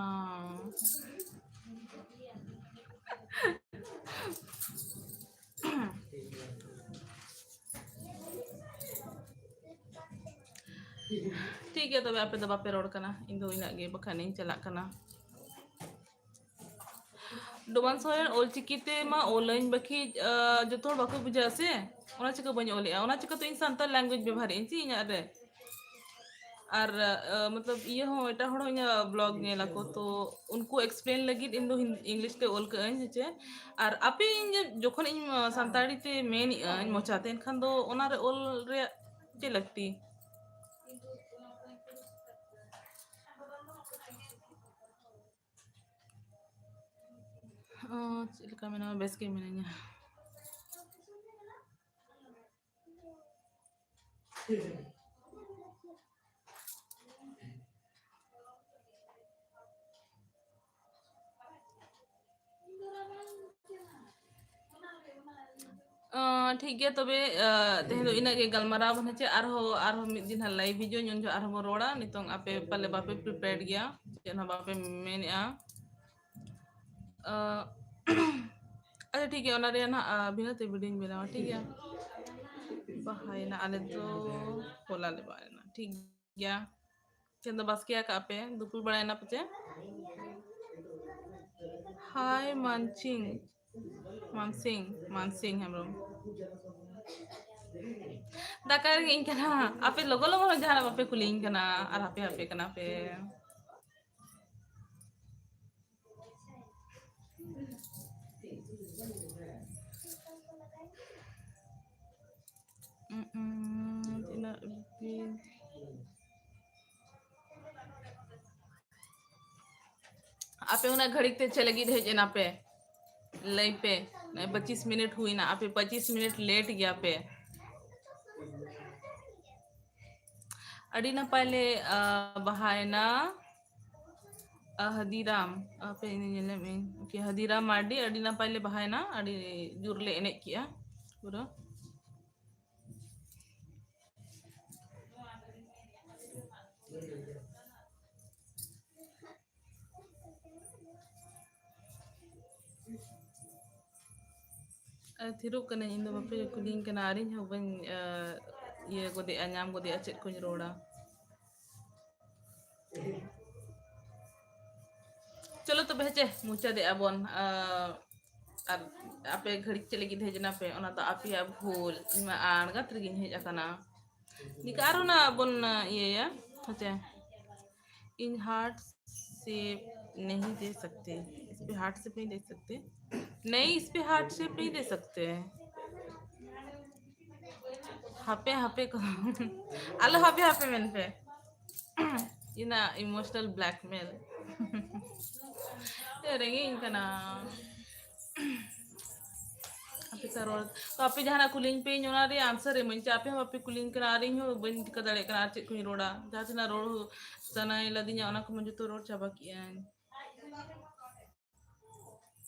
ᱴᱷᱤᱠ ᱜᱮᱭᱟ, ᱛᱚᱵᱮ ᱟᱯᱮ ᱫᱚ ᱵᱟᱯᱮ ᱨᱚᱲ ᱠᱟᱱᱟ, ᱤᱧ ᱫᱚ ᱤᱱᱟᱹᱜ ᱜᱮ, ᱵᱟᱠᱷᱟᱱ ᱤᱧ ᱪᱟᱞᱟᱜ ᱠᱟᱱᱟ᱾ ᱰᱚᱢᱟᱱ ᱥᱚᱨᱮᱱ, ᱚᱞᱪᱤᱠᱤ ᱛᱮ ᱢᱟ ᱚᱞᱟᱹᱧ, ᱵᱟᱠᱤ, ᱟ, ᱡᱚᱛᱚ ᱦᱚᱲ ᱵᱟᱠᱚ ᱵᱩᱡᱷᱟᱹᱣᱟ ᱥᱮ, ᱚᱱᱟ ᱪᱤᱠᱟᱹ ᱵᱟᱹᱧ ᱚᱞᱮᱜᱼᱟ, ᱚᱱᱟ ᱪᱤᱠᱟᱹ ᱛᱚ ᱤᱧ ᱥᱟᱱᱛᱟᱲ language ᱵᱮᱵᱚᱦᱟᱨᱮᱜᱼᱟᱹᱧ ᱪᱮ ᱤᱧᱟᱹᱜ ᱨᱮ᱾ ᱟᱨ, ᱟ, ᱢᱚᱛᱞᱚᱵ, ᱤᱭᱟᱹ ᱦᱚᱸ, ᱮᱴᱟᱜ ᱦᱚᱲ ᱦᱚᱸ ᱤᱧᱟᱹᱜ blog ᱧᱮᱞ ᱟᱠᱚ, ᱛᱚ ᱩᱱᱠᱩ explain ᱞᱟᱹᱜᱤᱫ ᱤᱧ ᱫᱚ ᱦᱤᱱ-, English ᱛᱮ ᱚᱞ ᱠᱟᱜ ᱟᱹᱧ, ᱦᱮᱸ ᱪᱮ? ᱟᱨ ᱟᱯᱮ ᱤᱧ ᱡᱚᱠᱷᱚᱱ ᱤᱧ, ᱟ, ᱥᱟᱱᱛᱟᱲᱤ ᱛᱮ ᱢᱮᱱᱮᱜᱼᱟᱹᱧ ᱢᱚᱪᱟᱛᱮ, ᱮᱱᱠᱷᱟᱱ ᱫᱚ ᱚᱱᱟ ᱨᱮ ᱚᱞ ᱨᱮᱭᱟᱜ ᱪᱮᱫ ᱞᱟᱹᱠᱛᱤ? ᱚ, ᱪᱮᱫ ᱞᱮᱠᱟ ᱢᱮᱱᱟᱢᱟ? ᱵᱮᱥ ᱜᱮ ᱢᱤᱱᱟᱹᱧᱟ᱾ ᱟᱸ, ᱴᱷᱤᱠ ᱜᱮᱭᱟ, ᱛᱚᱵᱮ, ᱟᱸ, ᱛᱮᱦᱮᱧ ᱫᱚ ᱤᱱᱟᱹᱜ ᱜᱮ ᱜᱟᱞᱢᱟᱨᱟᱣ ᱵᱚᱱ ᱦᱮᱸ ᱪᱮ, ᱟᱨᱦᱚᱸ, ᱟᱨᱦᱚᱸ ᱢᱤᱫ ᱫᱤᱱ ᱦᱟᱸᱜ live ᱦᱤᱡᱩᱜᱼᱟ, ᱩᱱ ᱡᱚᱦᱚᱜ ᱟᱨᱦᱚᱸ ᱵᱚᱱ ᱨᱚᱲᱟ᱾ ᱱᱤᱛᱚᱝ ᱟᱯᱮ ᱯᱟᱞᱮ ᱵᱟᱯᱮ prepared ᱜᱮᱭᱟ, ᱪᱮᱫ ᱦᱚᱸ ᱵᱟᱯᱮ ᱢᱮᱱᱮᱜᱼᱟ᱾ ᱟᱸ, ᱟᱪᱪᱷᱟ, ᱴᱷᱤᱠ ᱜᱮᱭᱟ, ᱚᱱᱟ ᱨᱮᱭᱟᱜ ᱱᱟᱦᱟᱜ, ᱟᱸ, ᱵᱷᱤᱱᱟᱹ ᱛᱮ video ᱧ ᱵᱮᱱᱟᱣᱟ, ᱴᱷᱤᱠ ᱜᱮᱭᱟ? ᱵᱟᱦᱟᱭᱮᱱᱟ, ᱟᱞᱮ ᱫᱚ ᱦᱚᱞᱟ ᱞᱮ ᱵᱟᱦᱟᱭᱮᱱᱟ, ᱴᱷᱤᱠ ᱜᱮᱭᱟ᱾ ᱛᱮᱦᱮᱧ ᱫᱚ ᱵᱟᱥᱠᱮ ᱟᱠᱟᱫ ᱯᱮ, ᱫᱩᱯᱩᱞ ᱵᱟᱲᱟᱭᱮᱱᱟ ᱯᱮ ᱪᱮ? Hi ᱢᱟᱱᱥᱤᱝ, ᱢᱟᱱᱥᱤᱝ, ᱢᱟᱱᱥᱤᱝ ᱦᱮᱢᱵᱨᱚᱢ᱾ ᱫᱟᱠᱟ ᱨᱮᱸᱜᱮᱡ ᱤᱧ ᱠᱟᱱᱟ, ᱟᱯᱮ ᱞᱚᱜᱚ ᱞᱚᱜᱚ ᱦᱚᱸ ᱡᱟᱦᱟᱱᱟᱜ ᱵᱟᱯᱮ ᱠᱩᱞᱤᱧ ᱠᱟᱱᱟ, ᱟᱨ ᱦᱟᱯᱮ ᱦᱟᱯᱮ ᱠᱟᱱᱟ ᱯᱮ᱾ ᱩᱸ, ᱩᱸ, ᱛᱤᱱᱟᱹᱜ ᱵᱤᱞ? ᱟᱯᱮ ᱩᱱᱟᱹᱜ ᱜᱷᱟᱹᱲᱤᱡ ᱛᱮ ᱪᱮᱫ ᱞᱟᱹᱜᱤᱫ ᱦᱮᱡ ᱮᱱᱟ ᱯᱮ? ᱞᱟᱹᱭ ᱯᱮ᱾ ᱱᱚᱜᱼᱚᱭ ᱯᱚᱸᱪᱤᱥ ᱢᱤᱱᱤᱴ ᱦᱩᱭᱱᱟ, ᱟᱯᱮ ᱯᱚᱸᱪᱤᱥ ᱢᱤᱱᱤᱴ late ᱜᱮᱭᱟ ᱯᱮ᱾ ᱟᱹᱰᱤ ᱱᱟᱯᱟᱭ ᱞᱮ, ᱟ, ᱵᱟᱦᱟᱭᱮᱱᱟ᱾ ᱟ, ᱦᱟᱫᱤᱨᱟᱢ, ᱟᱯᱮ ᱤᱧ ᱧᱮᱞᱮᱢ ᱤᱧ᱾ Okay, ᱦᱟᱫᱤᱨᱟᱢ ᱢᱟᱨᱰᱤ, ᱟᱹᱰᱤ ᱱᱟᱯᱟᱭ ᱞᱮ ᱵᱟᱦᱟᱭᱮᱱᱟ, ᱟᱹᱰᱤ ᱡᱳᱨ ᱞᱮ ᱮᱱᱮᱡ ᱠᱮᱜᱼᱟ ᱯᱩᱨᱟᱹ᱾ ᱟᱨ ᱛᱷᱤᱨᱚᱜ ᱠᱟᱹᱱᱟᱹᱧ, ᱤᱧ ᱫᱚ ᱵᱟᱯᱮ ᱠᱩᱞᱤᱧ ᱠᱟᱱᱟ, ᱟᱨ ᱤᱧ ᱦᱚᱸ ᱵᱟᱹᱧ, ᱟ, ᱤᱭᱟᱹ ᱜᱚᱫᱮᱜᱼᱟ, ᱧᱟᱢ ᱜᱚᱫᱮᱜᱼᱟ ᱪᱮᱫ ᱠᱚᱧ ᱨᱚᱲᱟ᱾ ᱪᱚᱞᱚ ᱛᱚᱵᱮ ᱦᱮᱸᱪᱮ, ᱢᱩᱪᱟᱹᱫᱮᱜᱼᱟ ᱵᱚᱱ᱾ ᱟ, ᱟᱨ ᱟᱯᱮ ᱜᱷᱟᱹᱲᱤᱡ ᱪᱮᱫ ᱞᱟᱹᱜᱤᱫ ᱦᱮᱡ ᱮᱱᱟ ᱯᱮ, ᱚᱱᱟ ᱫᱚ ᱟᱯᱮᱭᱟᱜ ᱵᱷᱩᱞ᱾ ᱤᱧ ᱢᱟ ᱟᱬᱜᱟᱛ ᱨᱮᱜᱤᱧ ᱦᱮᱡ ᱟᱠᱟᱱᱟ᱾ ᱱᱤᱠᱟ ᱟᱨ ᱚᱱᱟ ᱵᱚᱱ, ᱟ, ᱤᱭᱟᱹᱭᱟ ᱦᱮᱸᱪᱮ᱾ ᱤᱧ heart shape नहीं दे सकते, इस पे heart shape नहीं दे सकते, नहीं, इस पे heart shape नहीं दे सकते। ᱦᱟᱯᱮ ᱦᱟᱯᱮ ᱠᱚ ᱟᱞᱚ ᱦᱟᱯᱮ ᱦᱟᱯᱮ ᱢᱮᱱ ᱯᱮ᱾ ᱤᱱᱟ emotional blackmail᱾ ᱨᱮᱸᱜᱮᱡ ᱤᱧ ᱠᱟᱱᱟ᱾ ᱟᱯᱮ ᱥᱟᱶ ᱨᱚᱲ ᱛᱚ, ᱟᱯᱮ ᱡᱟᱦᱟᱱᱟᱜ ᱠᱩᱞᱤᱧ ᱯᱮ, ᱤᱧ ᱚᱱᱟ ᱨᱮᱭᱟᱜ answer ᱮᱢᱟᱹᱧ ᱪᱮ? ᱟᱯᱮ ᱦᱚᱸ ᱵᱟᱯᱮ ᱠᱩᱞᱤᱧ ᱠᱟᱱᱟ ᱟᱨ ᱤᱧ ᱦᱚᱸ ᱵᱟᱹᱧ ᱴᱷᱤᱠᱟᱹ ᱫᱟᱲᱮᱭᱟᱜ ᱠᱟᱱᱟ ᱟᱨ ᱪᱮᱫ ᱠᱚᱧ ᱨᱚᱲᱟ᱾ ᱡᱟᱦᱟᱸ ᱛᱤᱱᱟᱹᱜ ᱨᱚᱲ ᱥᱟᱱᱟᱭ ᱞᱟᱫᱤᱧᱟ, ᱚᱱᱟ ᱠᱚᱢᱟ ᱡᱚᱛᱚ ᱨᱚᱲ ᱪᱟᱵᱟ ᱠᱮᱜᱼᱟᱹᱧ᱾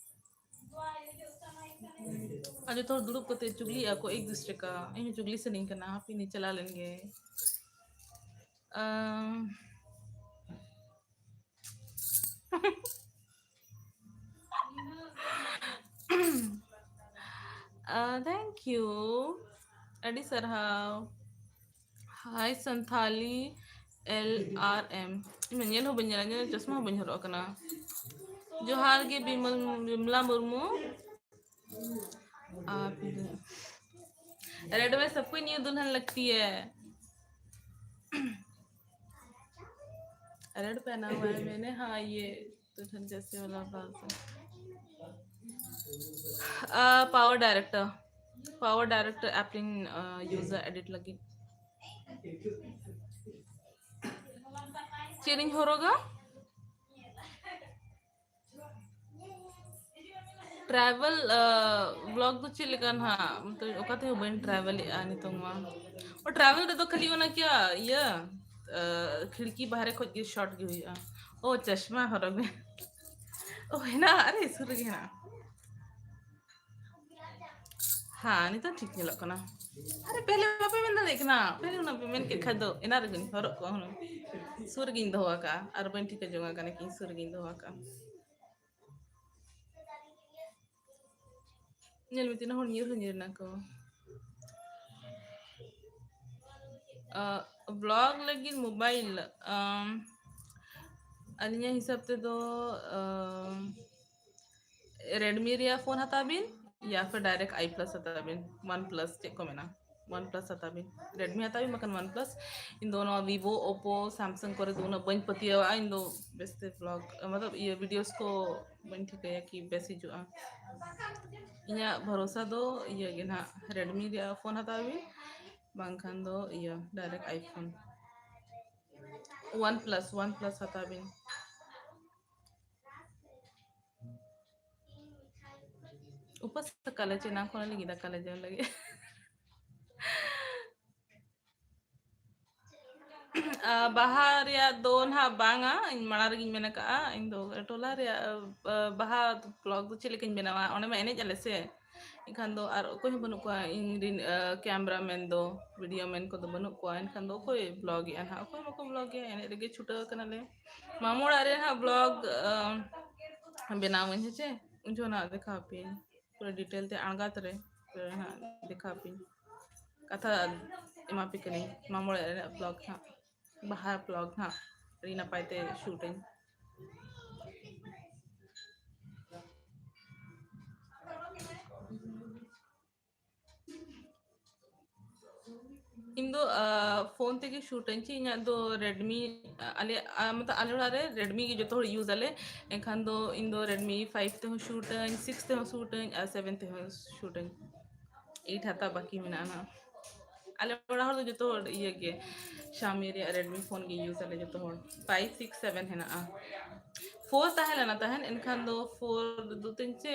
ᱟᱨ ᱡᱚᱛᱚ ᱦᱚᱲ ᱫᱩᱲᱩᱵ ᱠᱟᱛᱮ ᱪᱩᱜᱽᱞᱤᱜ ᱟᱠᱚ ᱮᱠ ᱫᱩᱥᱨᱮ ᱠᱟ᱾ ᱤᱧ ᱦᱚᱸ ᱪᱩᱜᱽᱞᱤ ᱥᱟᱱᱟᱧ ᱠᱟᱱᱟ, ᱦᱟᱯᱮ ᱱᱤᱧ ᱪᱟᱞᱟᱣ ᱞᱮᱱ ᱜᱮ᱾ ᱟᱢ, ᱟ, thank you, ᱟᱹᱰᱤ ᱥᱟᱨᱦᱟᱣ᱾ Hi Santali L R M᱾ ᱤᱧ ᱢᱟ ᱧᱮᱞ ᱦᱚᱸ ᱵᱟᱹᱧ ᱧᱮᱞᱟ, ᱧᱮᱞ ᱪᱚᱥᱢᱟ ᱦᱚᱸ ᱵᱟᱹᱧ ᱦᱚᱨᱚᱜ ᱠᱟᱱᱟ᱾ ᱡᱚᱦᱟᱨ ᱜᱮ ᱵᱤᱢᱚᱞ, ᱵᱤᱢᱞᱟ ᱢᱩᱨᱢᱩ᱾ आप रेड में सबको न्यू दुल्हन लगती है। रेड पहना हुआ है मैंने, हाँ, ये दुल्हन जैसे वाला ब्लाउज है। Power director, power director एप्लिन user edit लगी। ᱪᱮᱫ ᱤᱧ ᱦᱚᱨᱚᱜᱟ? Travel vlog ᱫᱚ ᱪᱮᱫ ᱞᱮᱠᱟ ᱱᱟᱦᱟᱜ? ᱢᱚᱛᱞᱚᱵ ᱚᱠᱟ ᱛᱮᱦᱚᱸ ᱵᱟᱹᱧ travel ᱮᱫᱼᱟ ᱱᱤᱛᱚᱝ ᱢᱟ᱾ ᱚ, travel ᱨᱮᱫᱚ ᱠᱷᱟᱹᱞᱤ ᱚᱱᱟ ᱠᱤᱭᱟ ᱤᱭᱟᱹ, ᱟ, ᱠᱷᱤᱲᱠᱤ ᱵᱟᱦᱨᱮ ᱠᱷᱚᱡ ᱜᱮ shot ᱜᱮ ᱦᱩᱭᱩᱜᱼᱟ᱾ ᱚ, ᱪᱚᱥᱢᱟ ᱦᱚᱨᱚᱜ ᱢᱮ᱾ ᱚ, ᱦᱮᱱᱟᱜᱼᱟ, ᱟᱨᱮ ᱥᱩᱨ ᱨᱮᱜᱮ ᱦᱮᱱᱟᱜᱼᱟ᱾ ᱦᱮᱸ, ᱱᱤᱛᱚᱜ ᱴᱷᱤᱠ ᱧᱮᱞᱚᱜ ᱠᱟᱱᱟ᱾ ᱟᱨᱮ, ᱯᱮᱦᱞᱮ ᱵᱟᱯᱮ ᱢᱮᱱ ᱫᱟᱲᱮᱭᱟᱜ ᱠᱟᱱᱟ? ᱯᱮᱦᱞᱮ ᱚᱱᱟ ᱯᱮ ᱢᱮᱱ ᱠᱮᱫ ᱠᱷᱟᱡ ᱫᱚ, ᱮᱱᱟᱱ ᱨᱮᱜᱮᱧ ᱦᱚᱨᱚᱜ ᱠᱚᱜᱼᱟ ᱦᱩᱱᱟᱹᱝ᱾ ᱥᱩᱨ ᱨᱮᱜᱮᱧ ᱫᱚᱦᱚ ᱟᱠᱟᱜᱼᱟ, ᱟᱨ ᱵᱟᱹᱧ ᱴᱷᱤᱠᱟᱹ ᱡᱚᱝ ᱟᱠᱟᱱᱟ ᱠᱤ ᱥᱩᱨ ᱨᱮᱜᱮᱧ ᱫᱚᱦᱚ ᱟᱠᱟᱜᱼᱟ᱾ ᱧᱮᱞ ᱢᱮ, ᱛᱤᱱᱟᱹᱜ ᱦᱚᱲ ᱧᱤᱨ ᱦᱚᱸ ᱧᱤᱨ ᱮᱱᱟ ᱠᱚ᱾ ᱵᱞᱚᱜ ᱞᱟᱹᱜᱤᱫ ᱢᱳᱵᱟᱭᱤᱞ, ᱟᱢ, ᱟᱹᱞᱤᱧᱟᱜ ᱦᱤᱥᱟᱹᱵ ᱛᱮᱫᱚ, ᱟᱢ, ᱨᱮᱰᱢᱤ ᱨᱮᱭᱟᱜ ᱯᱷᱳᱱ ᱦᱟᱛᱟᱣ ᱵᱤᱱ, ᱭᱟ ᱯᱷᱤᱨ ᱰᱟᱭᱨᱮᱠᱴ ᱟᱭ ᱯᱞᱟᱥ ᱦᱟᱛᱟᱣ ᱵᱤᱱ, ᱚᱣᱟᱱ ᱯᱞᱟᱥ ᱪᱮᱫ ᱠᱚ ᱢᱮᱱᱟ, ᱚᱣᱟᱱ ᱯᱞᱟᱥ ᱦᱟᱛᱟᱣ ᱵᱤᱱ, ᱨᱮᱰᱢᱤ ᱦᱟᱛᱟᱣ ᱵᱤᱱ ᱵᱟᱠᱷᱟᱱ ᱚᱣᱟᱱ ᱯᱞᱟᱥ᱾ ᱤᱧ ᱫᱚ ᱱᱚᱣᱟ ᱵᱷᱤᱵᱳ, ᱳᱯᱳ, ᱥᱟᱢᱥᱩᱝ ᱠᱚᱨᱮ ᱫᱚ ᱩᱱᱟᱹᱜ ᱵᱟᱹᱧ ᱯᱟᱹᱛᱭᱟᱹᱣᱟᱜᱼᱟ᱾ ᱤᱧ ᱫᱚ ᱵᱮᱥᱛᱮ ᱵᱞᱚᱜ, ᱢᱚᱛᱞᱚᱵ ᱤᱭᱟᱹ ᱵᱷᱤᱰᱤᱭᱳᱥ ᱠᱚ ᱵᱟᱹᱧ ᱴᱷᱤᱠᱟᱹᱭᱟ ᱠᱤ ᱵᱮᱥ ᱦᱤᱡᱩᱜᱼᱟ᱾ ᱤᱧᱟᱹᱜ ᱵᱷᱚᱨᱚᱥᱟ ᱫᱚ ᱤᱭᱟᱹ ᱜᱮ ᱱᱟᱦᱟᱜ, ᱨᱮᱰᱢᱤ ᱨᱮᱭᱟᱜ ᱯᱷᱳᱱ ᱦᱟᱛᱟᱣ ᱵᱤᱱ, ᱵᱟᱝᱠᱷᱟᱱ ᱫᱚ ᱤᱭᱟᱹ direct iPhone, one plus, one plus ᱦᱟᱛᱟᱣ ᱵᱤᱱ᱾ ᱩᱯᱟᱹᱥ ᱟᱠᱟᱞᱮ ᱪᱮ, ᱮᱱᱟᱝ ᱠᱷᱚᱱ ᱞᱟᱹᱜᱤᱫ ᱫᱟᱠᱟ ᱞᱮ ᱡᱚᱢ ᱞᱟᱹᱜᱤᱫ᱾ ᱟ, ᱵᱟᱦᱟ ᱨᱮᱭᱟᱜ ᱫᱚ ᱱᱟᱦᱟᱜ ᱵᱟᱝᱟ, ᱤᱧ ᱢᱟᱲᱟᱝ ᱨᱮᱜᱮᱧ ᱢᱮᱱ ᱟᱠᱟᱫᱼᱟ, ᱤᱧ ᱫᱚ ᱴᱚᱞᱟ ᱨᱮᱭᱟᱜ, ᱟ, ᱵᱟᱦᱟ ᱵᱞᱚᱜ ᱫᱚ ᱪᱮᱫ ᱞᱮᱠᱟᱧ ᱵᱮᱱᱟᱣᱟ? ᱚᱸᱰᱮ ᱢᱟ ᱮᱱᱮᱡ ᱟᱞᱮ ᱥᱮ, ᱮᱱᱠᱷᱟᱱ ᱫᱚ ᱟᱨ ᱚᱠᱚᱭ ᱦᱚᱸ ᱵᱟᱹᱱᱩᱜ ᱠᱚᱣᱟ, ᱤᱧ ᱨᱮᱱ, ᱟ, ᱠᱮᱢᱨᱟ ᱢᱮᱱ ᱫᱚ, ᱵᱷᱤᱰᱤᱭᱳ ᱢᱮᱱ ᱠᱚᱫᱚ ᱵᱟᱹᱱᱩᱜ ᱠᱚᱣᱟ, ᱮᱱᱠᱷᱟᱱ ᱫᱚ ᱚᱠᱚᱭ ᱵᱞᱚᱜᱮᱜᱼᱟ ᱱᱟᱦᱟᱜ? ᱚᱠᱚᱭ ᱦᱚᱸ ᱵᱟᱠᱚ ᱵᱞᱚᱜᱮᱜᱼᱟ, ᱮᱱᱮᱡ ᱨᱮᱜᱮ ᱪᱷᱩᱴᱟᱹᱣ ᱠᱟᱱᱟᱞᱮ᱾ ᱢᱟᱢᱚ ᱚᱲᱟᱜ ᱨᱮ ᱱᱟᱦᱟᱜ ᱵᱞᱚᱜ, ᱟ, ᱵᱮᱱᱟᱣᱟᱹᱧ, ᱦᱮᱸ ᱪᱮ? ᱩᱱ ᱡᱚᱠᱷᱚᱱ ᱱᱟᱦᱟᱜ ᱫᱮᱠᱷᱟᱣ ᱟᱯᱮᱭᱟᱹᱧ ᱯᱩᱨᱟᱹ ᱰᱤᱴᱮᱞ ᱛᱮ, ᱟᱬᱜᱟᱛ ᱨᱮ ᱯᱩᱨᱟᱹ ᱱᱟᱦᱟᱜ ᱫᱮᱠᱷᱟᱣ ᱟᱯᱮᱭᱟᱹᱧ᱾ ᱠᱟᱛᱷᱟ ᱮᱢᱟ ᱯᱮ ᱠᱟᱹᱱᱟᱹᱧ, ᱢᱟᱢᱚ ᱚᱲᱟᱜ ᱨᱮᱱᱟᱜ ᱵᱞᱚᱜ ᱦᱟᱸᱜ, ᱵᱟᱦᱟ ᱵᱞᱚᱜ ᱦᱟᱸᱜ ᱟᱹᱰᱤ ᱱᱟᱯᱟᱭ ᱛᱮ ᱥᱩᱴᱟᱹᱧ᱾ ᱤᱧ ᱫᱚ, ᱟ, ᱯᱷᱳᱱ ᱛᱮᱜᱮ ᱥᱩᱴᱟᱹᱧ ᱪᱮ, ᱤᱧᱟᱹᱜ ᱫᱚ ᱨᱮᱰᱢᱤ, ᱟ, ᱟᱞᱮ, ᱟ, ᱢᱚᱛᱞᱚᱵ ᱟᱞᱮ ᱚᱲᱟᱜ ᱨᱮ ᱨᱮᱰᱢᱤ ᱜᱮ ᱡᱚᱛᱚ ᱦᱚᱲ ᱤᱭᱩᱡᱽ ᱟᱞᱮ᱾ ᱮᱱᱠᱷᱟᱱ ᱫᱚ ᱤᱧ ᱫᱚ ᱨᱮᱰᱢᱤ ᱯᱷᱟᱭᱤᱵᱷ ᱛᱮᱦᱚᱸ ᱥᱩᱴᱟᱹᱧ, ᱥᱤᱠᱥ ᱛᱮᱦᱚᱸ ᱥᱩᱴᱟᱹᱧ ᱟᱨ ᱥᱮᱵᱷᱮᱱ ᱛᱮᱦᱚᱸ ᱥᱩᱴᱟᱹᱧ᱾ ᱮᱭᱤᱴ ᱦᱟᱛᱟᱣ ᱵᱟᱹᱠᱤ ᱢᱮᱱᱟᱜᱼᱟ ᱱᱟᱦᱟᱜ᱾ ᱟᱞᱮ ᱚᱲᱟᱜ ᱦᱚᱲ ᱫᱚ ᱡᱚᱛᱚ ᱦᱚᱲ ᱤᱭᱟᱹ ᱜᱮ, ᱥᱟᱣᱢᱤ ᱨᱮᱭᱟᱜ ᱨᱮᱰᱢᱤ ᱯᱷᱳᱱ ᱜᱮ ᱤᱭᱩᱡᱽ ᱟᱞᱮ ᱡᱚᱛᱚ ᱦᱚᱲ᱾ ᱯᱷᱟᱭᱤᱵᱷ, ᱥᱤᱠᱥ, ᱥᱮᱵᱷᱮᱱ ᱦᱮᱱᱟᱜᱼᱟ᱾ ᱯᱷᱳᱨ ᱛᱟᱦᱮᱸ ᱞᱮᱱᱟ ᱛᱟᱦᱮᱸᱱ, ᱮᱱᱠᱷᱟᱱ ᱫᱚ ᱯᱷᱳᱨ ᱫᱚ ᱛᱤᱧ ᱪᱮ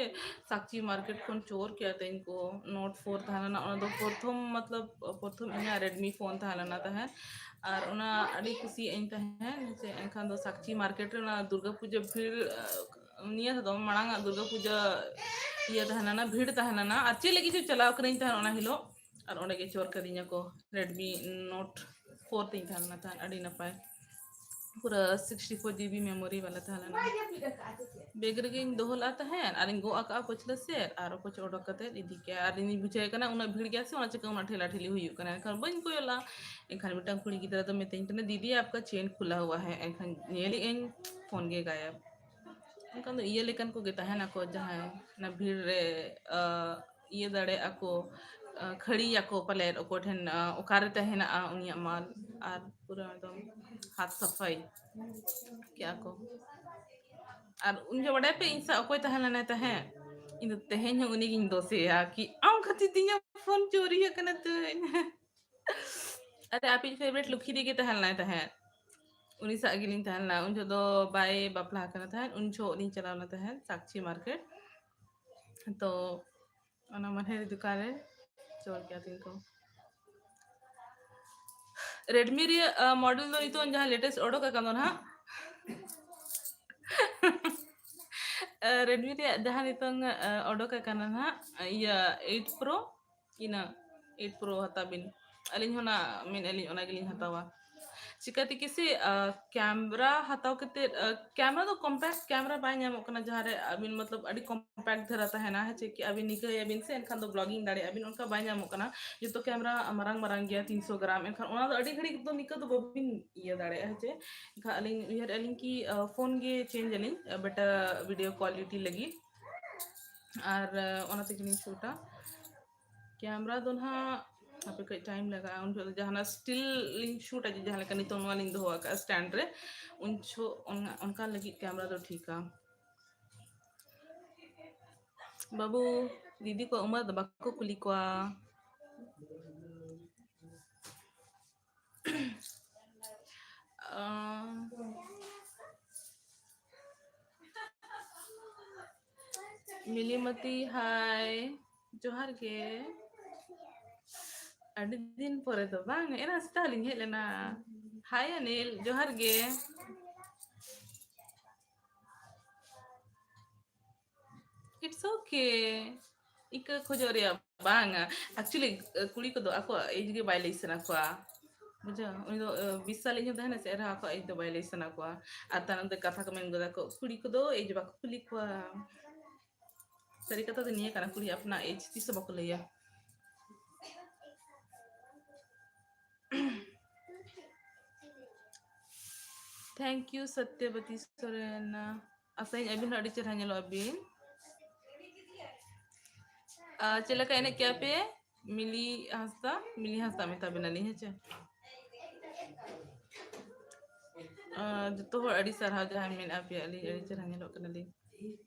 ᱥᱟᱠᱪᱤ ᱢᱟᱨᱠᱮᱴ ᱠᱷᱚᱱ ᱪᱳᱨ ᱠᱮᱭᱟ ᱛᱤᱧ ᱠᱚ᱾ ᱱᱳᱴ ᱯᱷᱳᱨ ᱛᱟᱦᱮᱸ ᱞᱮᱱᱟ, ᱚᱱᱟ ᱫᱚ ᱯᱨᱚᱛᱷᱚᱢ, ᱢᱚᱛᱞᱚᱵ, ᱯᱨᱚᱛᱷᱚᱢ ᱤᱧᱟᱹᱜ ᱨᱮᱰᱢᱤ ᱯᱷᱳᱱ ᱛᱟᱦᱮᱸ ᱞᱮᱱᱟ ᱛᱟᱦᱮᱸᱱ, ᱟᱨ ᱚᱱᱟ ᱟᱹᱰᱤ ᱠᱩᱥᱤᱭᱟᱜ ᱟᱹᱧ ᱛᱟᱦᱮᱸᱱ᱾ ᱡᱮ ᱮᱱᱠᱷᱟᱱ ᱫᱚ ᱥᱟᱠᱪᱤ ᱢᱟᱨᱠᱮᱴ ᱨᱮ ᱚᱱᱟ ᱫᱩᱨᱜᱟᱹ ᱯᱩᱡᱟᱹ ᱵᱷᱤᱲ, ᱟ, ᱱᱤᱭᱟᱹ ᱫᱚ ᱢᱟᱲᱟᱝ ᱟᱜ ᱫᱩᱨᱜᱟᱹ ᱯᱩᱡᱟᱹ ᱤᱭᱟᱹ ᱛᱟᱦᱮᱸ ᱞᱮᱱᱟ, ᱵᱷᱤᱲ ᱛᱟᱦᱮᱸ ᱞᱮᱱᱟ, ᱟᱨ ᱪᱮᱫ ᱞᱟᱹᱜᱤᱫ ᱪᱚ ᱪᱟᱞᱟᱣ ᱠᱟᱹᱱᱟᱹᱧ ᱛᱟᱦᱮᱸᱱ ᱚᱱᱟ ᱦᱤᱞᱳᱜ, ᱟᱨ ᱚᱸᱰᱮ ᱜᱮ ᱪᱳᱨ ᱠᱟᱫᱤᱧᱟ ᱠᱚ, ᱨᱮᱰᱢᱤ ᱱᱳᱴ ᱯᱷᱳᱨ ᱛᱤᱧ ᱛᱟᱦᱮᱸ ᱞᱮᱱᱟ ᱛᱟᱦᱮᱸᱱ, ᱟᱹᱰᱤ ᱱᱟᱯᱟᱭ᱾ ᱯᱩᱨᱟᱹ ᱥᱤᱠᱥᱴᱤ ᱯᱷᱳᱨ ᱡᱤᱵᱤ ᱢᱮᱢᱳᱨᱤ ᱵᱟᱞᱟ ᱛᱟᱦᱮᱸ ᱞᱮᱱᱟ᱾ ᱵᱮᱜᱽ ᱨᱮᱜᱮᱧ ᱫᱚᱦᱚ ᱞᱟᱜᱼᱟ ᱛᱟᱦᱮᱸᱫ ᱟᱨᱤᱧ ᱜᱚᱜ ᱟᱠᱟᱜᱼᱟ ᱯᱟᱹᱪᱷᱞᱟᱹ ᱥᱮᱫ ᱟᱨ ᱚᱠᱚᱭ ᱪᱚ ᱚᱰᱚᱠ ᱠᱟᱛᱮᱫ ᱤᱫᱤ ᱠᱮᱜᱼᱟ᱾ ᱟᱨ ᱤᱧᱤᱧ ᱵᱩᱡᱷᱟᱹᱣ ᱠᱟᱱᱟ ᱩᱱᱟᱹᱜ ᱵᱷᱤᱲ ᱜᱮᱭᱟ ᱥᱮ, ᱚᱱᱟ ᱪᱤᱠᱟᱹ ᱩᱱᱟᱹᱜ ᱴᱷᱮᱞᱟ ᱴᱷᱮᱞᱤ ᱦᱩᱭᱩᱜ ᱠᱟᱱᱟ᱾ ᱮᱱᱠᱷᱟᱱ ᱵᱟᱹᱧ ᱠᱚᱭᱚᱜ ᱞᱟᱜᱼᱟ᱾ ᱮᱱᱠᱷᱟᱱ ᱢᱤᱫᱴᱟᱝ ᱠᱩᱲᱤ ᱜᱤᱫᱽᱨᱟᱹ ᱫᱚ ᱢᱤᱛᱟᱹᱧ ᱠᱟᱱᱟ, "ᱫᱤᱫᱤ, ᱟᱯᱠᱟ ᱪᱮᱱ ᱠᱷᱩᱞᱟ ᱦᱩᱣᱟ ᱦᱟᱭ?" ᱮᱱᱠᱷᱟᱱ ᱧᱮᱞᱮᱜ ᱟᱹᱧ ᱯᱷᱳᱱ ᱜᱮ ᱜᱟᱭᱟᱵ᱾ ᱮᱱᱠᱷᱟᱱ ᱫᱚ ᱤᱭᱟᱹ ᱞᱮᱠᱟᱱ ᱠᱚᱜᱮ ᱛᱟᱦᱮᱱᱟᱠᱚ, ᱡᱟᱦᱟᱸᱭ ᱚᱱᱟ ᱵᱷᱤᱲ ᱨᱮ, ᱟ, ᱤᱭᱟᱹ ᱫᱟᱲᱮᱭᱟᱜᱼᱟ ᱠᱚ, ᱟ, ᱠᱷᱟᱹᱲᱤᱭᱟᱠᱚ ᱯᱟᱞᱮᱫ ᱚᱠᱚᱭ ᱴᱷᱮᱱ, ᱟ, ᱚᱠᱟᱨᱮ ᱛᱟᱦᱮᱱᱟ ᱩᱱᱤᱭᱟᱜ ᱢᱟᱞ, ᱟᱨ ᱯᱩᱨᱟᱹ ᱮᱠᱫᱚᱢ ᱦᱟᱛ ᱥᱟᱯᱷᱟᱭ ᱠᱮᱜᱼᱟ ᱠᱚ᱾ ᱟᱨ ᱩᱱ ᱡᱚᱦᱚᱜ ᱵᱟᱰᱟᱭ ᱯᱮ ᱤᱧ ᱥᱟᱶ ᱚᱠᱚᱭ ᱛᱟᱦᱮᱸ ᱞᱮᱱᱟᱭ ᱛᱟᱦᱮᱸᱫ? ᱤᱧ ᱫᱚ ᱛᱮᱦᱮᱧ ᱦᱚᱸ ᱩᱱᱤ ᱜᱤᱧ ᱫᱳᱥᱮᱭᱟ ᱠᱤ ᱟᱢ ᱠᱷᱟᱹᱛᱤᱨ ᱛᱮ ᱤᱧᱟᱹᱜ ᱯᱷᱳᱱ ᱪᱳᱨᱤ ᱟᱠᱟᱱᱟ ᱛᱤᱧ᱾ ᱟᱨᱮ, ᱟᱯᱮᱭᱤᱡ favourite ᱞᱩᱠᱷᱤ ᱫᱤ ᱜᱮ ᱛᱟᱦᱮᱸ ᱞᱮᱱᱟᱭ ᱛᱟᱦᱮᱸᱫ᱾ ᱩᱱᱤ ᱥᱟᱶ ᱜᱮᱞᱤᱧ ᱛᱟᱦᱮᱸ ᱞᱮᱱᱟ᱾ ᱩᱱ ᱡᱚᱦᱚᱜ ᱫᱚ ᱵᱟᱭ ᱵᱟᱯᱞᱟ ᱟᱠᱟᱱᱟ ᱛᱟᱦᱮᱸᱫ, ᱩᱱ ᱡᱚᱦᱚᱜ ᱞᱤᱧ ᱪᱟᱞᱟᱣ ᱞᱮᱱᱟ ᱛᱟᱦᱮᱸᱫ ᱥᱟᱠᱪᱤ ᱢᱟᱨᱠᱮᱴ᱾ ᱛᱚ ᱚᱱᱟ ᱢᱟᱱᱦᱮᱨ ᱫᱚᱠᱟᱱ ᱨᱮ ᱪᱳᱨ ᱠᱮᱫ ᱛᱤᱧ ᱠᱚ᱾ ᱨᱮᱰᱢᱤ ᱨᱮᱭᱟᱜ, ᱟ, ᱢᱚᱰᱮᱞ ᱫᱚ ᱱᱤᱛᱚᱝ ᱡᱟᱦᱟᱸ latest ᱚᱰᱚᱠ ᱟᱠᱟᱱ ᱫᱚ ᱱᱟᱦᱟᱜ, ᱟ, ᱨᱮᱰᱢᱤ ᱨᱮᱭᱟᱜ ᱡᱟᱦᱟᱸ ᱱᱤᱛᱚᱝ, ᱟ, ᱚᱰᱚᱠ ᱟᱠᱟᱱᱟ ᱱᱟᱦᱟᱜ, ᱤᱭᱟᱹ, ᱮᱭᱤᱴ ᱯᱨᱳ, ᱤᱱᱟᱹ ᱮᱭᱤᱴ ᱯᱨᱳ ᱦᱟᱛᱟᱣ ᱵᱤᱱ᱾ ᱟᱹᱞᱤᱧ ᱦᱚᱸ ᱱᱟ ᱢᱮᱱᱮᱫᱼᱟ ᱞᱤᱧ ᱚᱱᱟ ᱜᱮᱞᱤᱧ ᱦᱟᱛᱟᱣᱟ᱾ ᱪᱤᱠᱟᱹᱛᱮ ᱠᱤᱥᱤ, ᱟ, ᱠᱮᱢᱨᱟ ᱦᱟᱛᱟᱣ ᱠᱟᱛᱮᱫ, ᱟ, ᱠᱮᱢᱨᱟ ᱫᱚ compact ᱠᱮᱢᱨᱟ ᱵᱟᱭ ᱧᱟᱢᱚᱜ ᱠᱟᱱᱟ, ᱡᱟᱦᱟᱸ ᱨᱮ ᱟᱹᱵᱤᱱ ᱢᱚᱛᱞᱚᱵ ᱟᱹᱰᱤ compact ᱫᱷᱟᱨᱟ ᱛᱟᱦᱮᱱᱟ, ᱦᱮᱸ ᱪᱮ, ᱠᱤ ᱟᱹᱵᱤᱱ ᱱᱤᱝᱠᱟᱹᱭᱟᱵᱤᱱ ᱥᱮ ᱮᱱᱠᱷᱟᱱ ᱫᱚ vlogging ᱫᱟᱲᱮᱭᱟᱜᱼᱟ ᱵᱤᱱ, ᱚᱱᱠᱟ ᱵᱟᱭ ᱧᱟᱢᱚᱜ ᱠᱟᱱᱟ᱾ ᱡᱚᱛᱚ ᱠᱮᱢᱨᱟ ᱢᱟᱨᱟᱝ ᱢᱟᱨᱟᱝ ᱜᱮᱭᱟ, ᱛᱤᱱᱥᱚ ᱜᱨᱟᱢ, ᱮᱱᱠᱷᱟᱱ ᱚᱱᱟ ᱫᱚ ᱟᱹᱰᱤ ᱜᱷᱟᱹᱲᱤᱡ ᱫᱚ ᱱᱤᱝᱠᱟᱹ ᱫᱚ ᱵᱟᱹᱵᱤᱱ ᱤᱭᱟᱹ ᱫᱟᱲᱮᱭᱟᱜᱼᱟ, ᱦᱮᱸ ᱪᱮ᱾ ᱮᱱᱠᱷᱟᱱ ᱟᱹᱞᱤᱧ ᱩᱭᱦᱟᱹᱨᱮᱫᱼᱟ ᱞᱤᱧ ᱠᱤ, ᱟ, ᱯᱷᱳᱱ ᱜᱮ change ᱟᱹᱞᱤᱧ, ᱟ, better video quality ᱞᱟᱹᱜᱤᱫ᱾ ᱟᱨ, ᱟ, ᱚᱱᱟ ᱛᱮᱜᱮ ᱞᱤᱧ ᱥᱩᱴᱟ᱾ ᱠᱮᱢᱨᱟ ᱫᱚ ᱱᱟᱦᱟᱜ ᱦᱟᱯᱮ ᱠᱟᱹᱡ time ᱞᱟᱜᱟᱜᱼᱟ, ᱩᱱ ᱡᱚᱦᱚᱜ ᱫᱚ ᱡᱟᱦᱟᱱᱟᱜ still ᱞᱤᱧ ᱥᱩᱴᱟ, ᱡᱮ ᱡᱟᱦᱟᱸ ᱞᱮᱠᱟ ᱱᱤᱛᱚᱝ ᱱᱚᱣᱟ ᱞᱤᱧ ᱫᱚᱦᱚ ᱟᱠᱟᱫᱼᱟ stand ᱨᱮ, ᱩᱱ ᱡᱚᱦᱚᱜ ᱚᱱᱟ, ᱚᱱᱠᱟ ᱞᱟᱹᱜᱤᱫ ᱠᱮᱢᱨᱟ ᱫᱚ ᱴᱷᱤᱠᱟ᱾ ᱵᱟᱹᱵᱩ, ᱫᱤᱫᱤ ᱠᱚ ᱩᱢᱟᱹᱨ ᱫᱚ ᱵᱟᱠᱚ ᱠᱩᱞᱤ ᱠᱚᱣᱟ᱾ ᱟᱸ, ᱢᱤᱞᱤᱢᱟᱹᱛᱤ, hi, ᱡᱚᱦᱟᱨ ᱜᱮ᱾ ᱟᱹᱰᱤ ᱫᱤᱱ ᱯᱚᱨᱮ ᱫᱚ ᱵᱟᱝ, ᱮᱱᱟᱝ ᱥᱮᱛᱟᱜ ᱞᱤᱧ ᱦᱮᱡ ᱞᱮᱱᱟ᱾ Hi ᱟᱱᱤᱞ, ᱡᱚᱦᱟᱨ ᱜᱮ᱾ It's okay. ᱤᱠᱟᱹ ᱠᱷᱚᱡᱚᱜ ᱨᱮᱭᱟᱜ ᱵᱟᱝᱟ᱾ Actually, ᱠᱩᱲᱤ ᱠᱚᱫᱚ ᱟᱠᱚᱣᱟᱜ age ᱜᱮ ᱵᱟᱭ ᱞᱟᱹᱭ ᱥᱟᱱᱟ ᱠᱚᱣᱟ᱾ ᱵᱩᱡᱷᱟᱹᱣ? ᱩᱱᱤ ᱫᱚ, ᱟᱹ, ᱵᱤᱥ ᱥᱟᱞ ᱤᱧ ᱦᱚᱸ ᱛᱟᱦᱮᱱᱟ ᱥᱮ ᱮᱨᱟ ᱠᱚ age ᱫᱚ ᱵᱟᱭ ᱞᱟᱹᱭ ᱥᱟᱱᱟ ᱠᱚᱣᱟ᱾ ᱟᱨ ᱛᱟᱭᱱᱚᱢ ᱛᱮ ᱠᱟᱛᱷᱟ ᱠᱚ ᱢᱮᱱ ᱜᱚᱫᱟ ᱠᱚ, "ᱠᱩᱲᱤ ᱠᱚᱫᱚ age ᱵᱟᱠᱚ ᱠᱩᱞᱤ ᱠᱚᱣᱟ᱾" ᱥᱟᱹᱨᱤ ᱠᱟᱛᱷᱟ ᱫᱚ ᱱᱤᱭᱟᱹ ᱠᱟᱱᱟ, ᱠᱩᱲᱤ ᱟᱯᱱᱟ age ᱛᱤᱥ ᱦᱚᱸ ᱵᱟᱠᱚ ᱞᱟᱹᱭᱟ᱾ Thank you, ᱥᱚᱛᱭᱚᱵᱚᱛᱤ Soren. ᱟᱥᱟᱭᱟᱹᱧ ᱟᱹᱵᱤᱱ ᱦᱚᱸ ᱟᱹᱰᱤ ᱪᱮᱦᱨᱟ ᱧᱮᱞᱚᱜ ᱟᱹᱵᱤᱱ᱾ ᱟᱨ ᱪᱮᱫ ᱞᱮᱠᱟ ᱮᱱᱮᱡ ᱠᱮᱜᱼᱟ ᱯᱮ? ᱢᱤᱞᱤ ᱦᱟᱸᱥᱫᱟ, ᱢᱤᱞᱤ ᱦᱟᱸᱥᱫᱟ ᱢᱮᱛᱟ ᱵᱤᱱᱟᱞᱤᱧ, ᱦᱮᱸ ᱪᱮ? ᱟᱨ ᱡᱚᱛᱚ ᱦᱚᱲ ᱟᱹᱰᱤ ᱥᱟᱨᱦᱟᱣ, ᱡᱟᱦᱟᱸᱭ ᱢᱮᱱᱟᱜ ᱯᱮᱭᱟ, ᱟᱹᱞᱤᱧ ᱟᱹᱰᱤ ᱪᱮᱦᱨᱟ ᱧᱮᱞᱚᱜ ᱠᱟᱱᱟᱞᱤᱧ᱾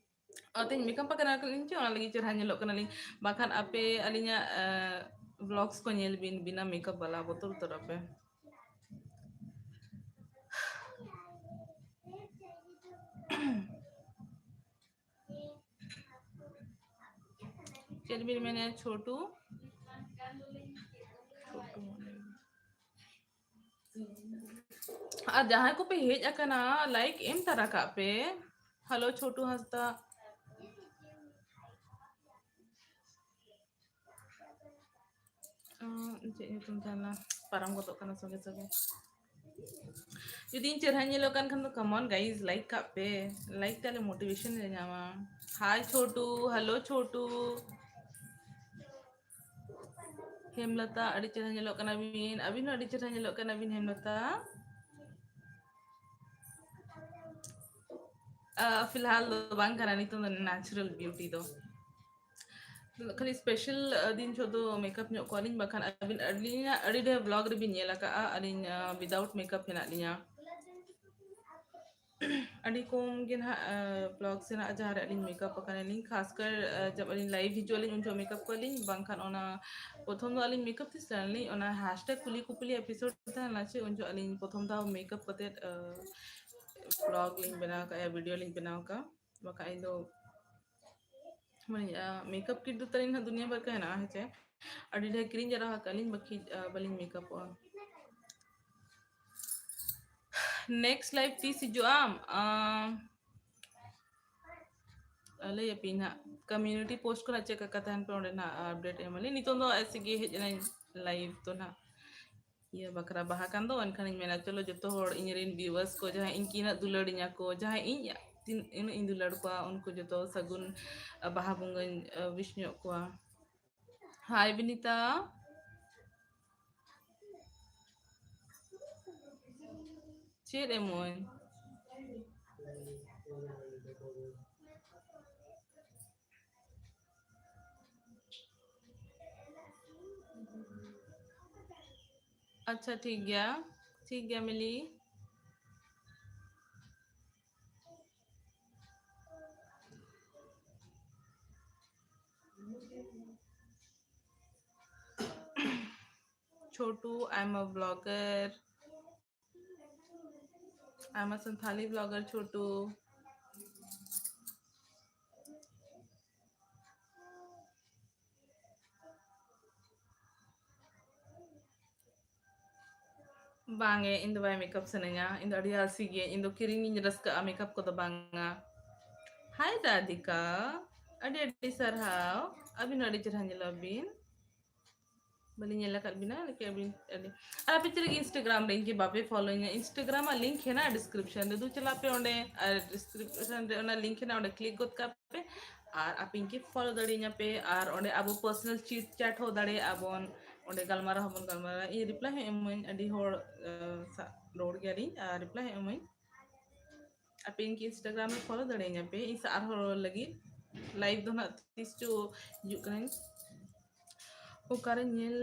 ᱟᱨ ᱛᱮᱦᱮᱧ makeup ᱟᱠᱟᱱᱟ ᱞᱤᱧ ᱪᱮ, ᱚᱱᱟ ᱞᱟᱹᱜᱤᱫ ᱪᱮᱦᱨᱟ ᱧᱮᱞᱚᱜ ᱠᱟᱱᱟᱞᱤᱧ, ᱵᱟᱠᱷᱟᱱ ᱟᱯᱮ ᱟᱹᱞᱤᱧᱟᱜ, ᱟᱸ, vlogs ᱠᱚ ᱧᱮᱞ ᱵᱤᱱ ᱵᱤᱱᱟ makeup ᱵᱟᱞᱟ, ᱵᱚᱛᱚᱨ ᱩᱛᱟᱹᱨᱚᱜ ᱟᱯᱮ᱾ ᱪᱮᱫ ᱵᱤᱱ ᱢᱮᱱᱮᱫᱼᱟ ᱪᱷᱳᱴᱩ? ᱪᱷᱳᱴᱩ ᱢᱟᱱᱮ ᱟᱨ ᱡᱟᱦᱟᱸᱭ ᱠᱚᱯᱮ ᱦᱮᱡ ᱟᱠᱟᱱᱟ, like ᱮᱢ ᱛᱟᱨᱟ ᱠᱟᱜ ᱯᱮ᱾ Hello ᱪᱷᱳᱴᱩ ᱦᱟᱸᱥᱫᱟ᱾ ᱩᱸ, ᱪᱮᱫ ᱧᱩᱛᱩᱢ ᱛᱟᱦᱮᱱᱟ? ᱯᱟᱨᱚᱢ ᱜᱚᱫᱚᱜ ᱠᱟᱱᱟ ᱥᱚᱸᱜᱮ ᱥᱚᱸᱜᱮ᱾ ᱡᱩᱫᱤ ᱤᱧ ᱪᱮᱦᱨᱟᱧ ᱧᱮᱞᱚᱜ ᱠᱟᱱ ᱠᱷᱟᱱ ᱫᱚ, come on guys, like ᱠᱟᱜ ᱯᱮ᱾ Like ᱛᱮ ᱟᱞᱮ motivation ᱞᱮ ᱧᱟᱢᱟ᱾ Hi Chhotu, hello Chhotu. ᱦᱮᱢᱞᱚᱛᱟ, ᱟᱹᱰᱤ ᱪᱮᱦᱨᱟ ᱧᱮᱞᱚᱜ ᱠᱟᱱᱟ ᱵᱤᱱ᱾ ᱟᱹᱵᱤᱱ ᱦᱚᱸ ᱟᱹᱰᱤ ᱪᱮᱦᱨᱟ ᱧᱮᱞᱚᱜ ᱠᱟᱱᱟ ᱵᱤᱱ, ᱦᱮᱢᱞᱚᱛᱟ᱾ ᱟ, ᱯᱷᱤᱞᱦᱟᱞ ᱫᱚ ᱵᱟᱝ ᱠᱟᱱᱟ, ᱱᱤᱛᱚᱝ ᱫᱚ natural beauty ᱫᱚ᱾ ᱠᱷᱟᱹᱞᱤ special, ᱟ, ᱫᱤᱱ ᱡᱚᱦᱚᱜ ᱫᱚ makeup ᱧᱚᱜ ᱠᱚᱣᱟᱞᱤᱧ, ᱵᱟᱠᱷᱟᱱ ᱟᱹᱵᱤᱱ, ᱟᱹᱞᱤᱧᱟᱜ ᱟᱹᱰᱤ ᱰᱷᱮᱨ vlog ᱨᱮᱵᱤᱱ ᱧᱮᱞ ᱟᱠᱟᱜᱼᱟ, ᱟᱹᱞᱤᱧ, ᱟ, without makeup ᱦᱮᱱᱟᱜ ᱞᱤᱧᱟ᱾ ᱟᱹᱰᱤ ᱠᱚᱢ ᱜᱮ ᱱᱟᱦᱟᱜ, ᱟ, vlogs ᱦᱮᱱᱟᱜᱼᱟ, ᱡᱟᱦᱟᱸ ᱨᱮ ᱟᱹᱞᱤᱧ makeup ᱟᱠᱟᱱᱟᱞᱤᱧ᱾ ᱠᱷᱟᱥ ᱠᱟᱨ, ᱟ, ᱡᱚᱵ ᱟᱹᱞᱤᱧ live ᱦᱤᱡᱩᱜ ᱟᱹᱞᱤᱧ, ᱩᱱ ᱡᱚᱦᱚᱜ makeup ᱠᱚᱣᱟᱞᱤᱧ, ᱵᱟᱝᱠᱷᱟᱱ ᱚᱱᱟ ᱯᱨᱚᱛᱷᱚᱢ ᱫᱚ ᱟᱹᱞᱤᱧ makeup ᱛᱤᱥ ᱞᱮᱱᱟᱞᱤᱧ, ᱚᱱᱟ hashtag ᱠᱩᱞᱤ ᱠᱩᱯᱞᱤ episode ᱛᱟᱦᱮᱸ ᱞᱮᱱᱟ ᱪᱮ, ᱩᱱ ᱡᱚᱦᱚᱜ ᱟᱹᱞᱤᱧ ᱯᱨᱚᱛᱷᱚᱢ ᱫᱷᱟᱣ makeup ᱠᱟᱛᱮᱫ, ᱟ, vlog ᱞᱤᱧ ᱵᱮᱱᱟᱣ ᱠᱟᱜᱼᱟ, video ᱞᱤᱧ ᱵᱮᱱᱟᱣ ᱠᱟᱜᱼᱟ᱾ ᱵᱟᱠᱷᱟᱡ ᱤᱧ ᱫᱚ, ᱢᱟᱱᱮ, ᱟ, makeup kit ᱫᱚ ᱛᱟᱹᱞᱤᱧ ᱱᱟᱦᱟᱜ ᱫᱩᱱᱤᱭᱟᱹ ᱵᱷᱚᱨ ᱠᱚ ᱦᱮᱱᱟᱜᱼᱟ, ᱦᱮᱸ ᱪᱮ? ᱟᱹᱰᱤ ᱰᱷᱮᱨ ᱠᱤᱨᱤᱧ ᱡᱟᱣᱨᱟ ᱟᱠᱟᱫ ᱞᱤᱧ, ᱵᱟᱹᱠᱤ, ᱟ, ᱵᱟᱹᱞᱤᱧ makeupᱚᱜᱼᱟ᱾ Next live ᱛᱤᱥ ᱦᱤᱡᱩᱜ ᱟᱢ? ᱟ, ᱞᱟᱹᱭ ᱟᱯᱮᱭᱟᱹᱧ ᱦᱟᱸᱜ, community post ᱠᱷᱚᱱᱟᱜ check ᱟᱠᱟ ᱛᱟᱦᱮᱱ ᱯᱮ, ᱚᱸᱰᱮ ᱱᱟᱦᱟᱜ update ᱮᱢᱟᱞᱤᱧ᱾ ᱱᱤᱛᱚᱝ ᱫᱚ ᱮᱥᱮ ᱜᱮ ᱦᱮᱡ ᱮᱱᱟᱹᱧ live ᱫᱚ ᱱᱟᱦᱟᱜ᱾ ᱤᱭᱟᱹ ᱵᱟᱠᱷᱨᱟ ᱵᱟᱦᱟ ᱠᱟᱱ ᱫᱚ, ᱮᱱᱠᱷᱟᱱᱤᱧ ᱢᱮᱱᱟ, ᱪᱚᱞᱚ ᱡᱚᱛᱚ ᱦᱚᱲ ᱤᱧ ᱨᱮᱱ viewers ᱠᱚ, ᱡᱟᱦᱟᱸᱭ ᱤᱧ ᱠᱤᱱᱟᱹᱜ ᱫᱩᱞᱟᱹᱲᱤᱧᱟ ᱠᱚ, ᱡᱟᱦᱟᱸᱭ ᱤᱧ ᱛᱤᱱ-, ᱩᱱᱟᱹᱜ ᱤᱧ ᱫᱩᱞᱟᱹᱲ ᱠᱚᱣᱟ, ᱩᱱᱠᱩ ᱡᱚᱛᱚ ᱥᱟᱹᱜᱩᱱ, ᱟ, ᱵᱟᱦᱟ ᱵᱚᱸᱜᱟᱧ, ᱟ, wish ᱧᱚᱜ ᱠᱚᱣᱟ᱾ Hi ᱵᱤᱱᱤᱛᱟ᱾ ᱪᱮᱫ ᱮᱢᱚᱱ? ᱟᱪᱪᱷᱟ, ᱴᱷᱤᱠ ᱜᱮᱭᱟ, ᱴᱷᱤᱠ ᱜᱮᱭᱟ ᱢᱤᱞᱤ᱾ Chhotu, I'm a vlogger. I'm a Santhali vlogger, Chhotu. ᱵᱟᱝ ᱮ, ᱤᱧ ᱫᱚ ᱵᱟᱭ makeup ᱥᱟᱱᱟᱧᱟ, ᱤᱧ ᱫᱚ ᱟᱹᱰᱤ ᱟᱞᱥᱤ ᱜᱤᱭᱟᱹᱧ, ᱤᱧ ᱫᱚ ᱠᱤᱨᱤᱧ ᱤᱧ ᱨᱟᱹᱥᱠᱟᱹᱜᱼᱟ, makeup ᱠᱚᱫᱚ ᱵᱟᱝᱟ᱾ Hi ᱨᱟᱫᱷᱤᱠᱟ, ᱟᱹᱰᱤ ᱟᱹᱰᱤ ᱥᱟᱨᱦᱟᱣ, ᱟᱹᱵᱤᱱ ᱦᱚᱸ ᱟᱹᱰᱤ ᱪᱮᱦᱨᱟ ᱧᱮᱞᱚᱜ ᱟᱹᱵᱤᱱ᱾ ᱵᱟᱹᱞᱤᱧ ᱧᱮᱞ ᱟᱠᱟᱫ ᱵᱤᱱᱟ, ᱞᱮᱠᱤᱱ ᱟᱹᱵᱤᱱ ᱟᱹᱰᱤ, ᱟᱨ ᱟᱯᱮ ᱪᱮᱫ ᱞᱟᱹᱜᱤᱫ Instagram ᱨᱮ ᱤᱧ ᱠᱤ ᱵᱟᱯᱮ ᱯᱷᱚᱞᱳᱧᱟ? Instagram ᱟᱜ link ᱦᱮᱱᱟᱜᱼᱟ description ᱨᱮ, ᱫᱩ ᱪᱟᱞᱟᱜ ᱯᱮ ᱚᱸᱰᱮ, ᱟᱨ description ᱨᱮ ᱚᱱᱟ link ᱦᱮᱱᱟᱜᱼᱟ, ᱚᱸᱰᱮ click ᱜᱚᱫ ᱠᱟᱜ ᱯᱮ, ᱟᱨ ᱟᱯᱮ ᱤᱧ ᱠᱤ ᱯᱷᱚᱞᱳ ᱫᱟᱲᱮᱭᱟᱹᱧᱟ ᱯᱮ, ᱟᱨ ᱚᱸᱰᱮ ᱟᱵᱚ personal chit chat ᱦᱚᱸ ᱫᱟᱲᱮᱭᱟᱜᱼᱟ ᱵᱚᱱ, ᱚᱸᱰᱮ ᱜᱟᱞᱢᱟᱨᱟᱣ ᱦᱚᱸᱵᱚᱱ ᱜᱟᱞᱢᱟᱨᱟᱣᱟ, ᱤᱧ reply ᱦᱚᱸ ᱮᱢᱟᱹᱧ, ᱟᱹᱰᱤ ᱦᱚᱲ, ᱟ, ᱥᱟᱶ ᱨᱚᱲ ᱜᱮᱭᱟᱞᱤᱧ ᱟᱨ reply ᱦᱚᱸ ᱮᱢᱟᱹᱧ᱾ ᱟᱯᱮ ᱤᱧ ᱠᱤ Instagram ᱨᱮ ᱯᱷᱚᱞᱳ ᱫᱟᱲᱮᱭᱟᱹᱧᱟ ᱯᱮ, ᱤᱧ ᱥᱟᱶ ᱟᱨᱦᱚᱸ ᱨᱚᱲ ᱞᱟᱹᱜᱤᱫ᱾ Live ᱫᱚ ᱱᱟᱜ ᱛᱤᱥ ᱪᱚ ᱦᱤᱡᱩᱜ ᱠᱟᱹᱱᱟᱹᱧ᱾ ᱚᱠᱟᱨᱮ ᱧᱮᱞ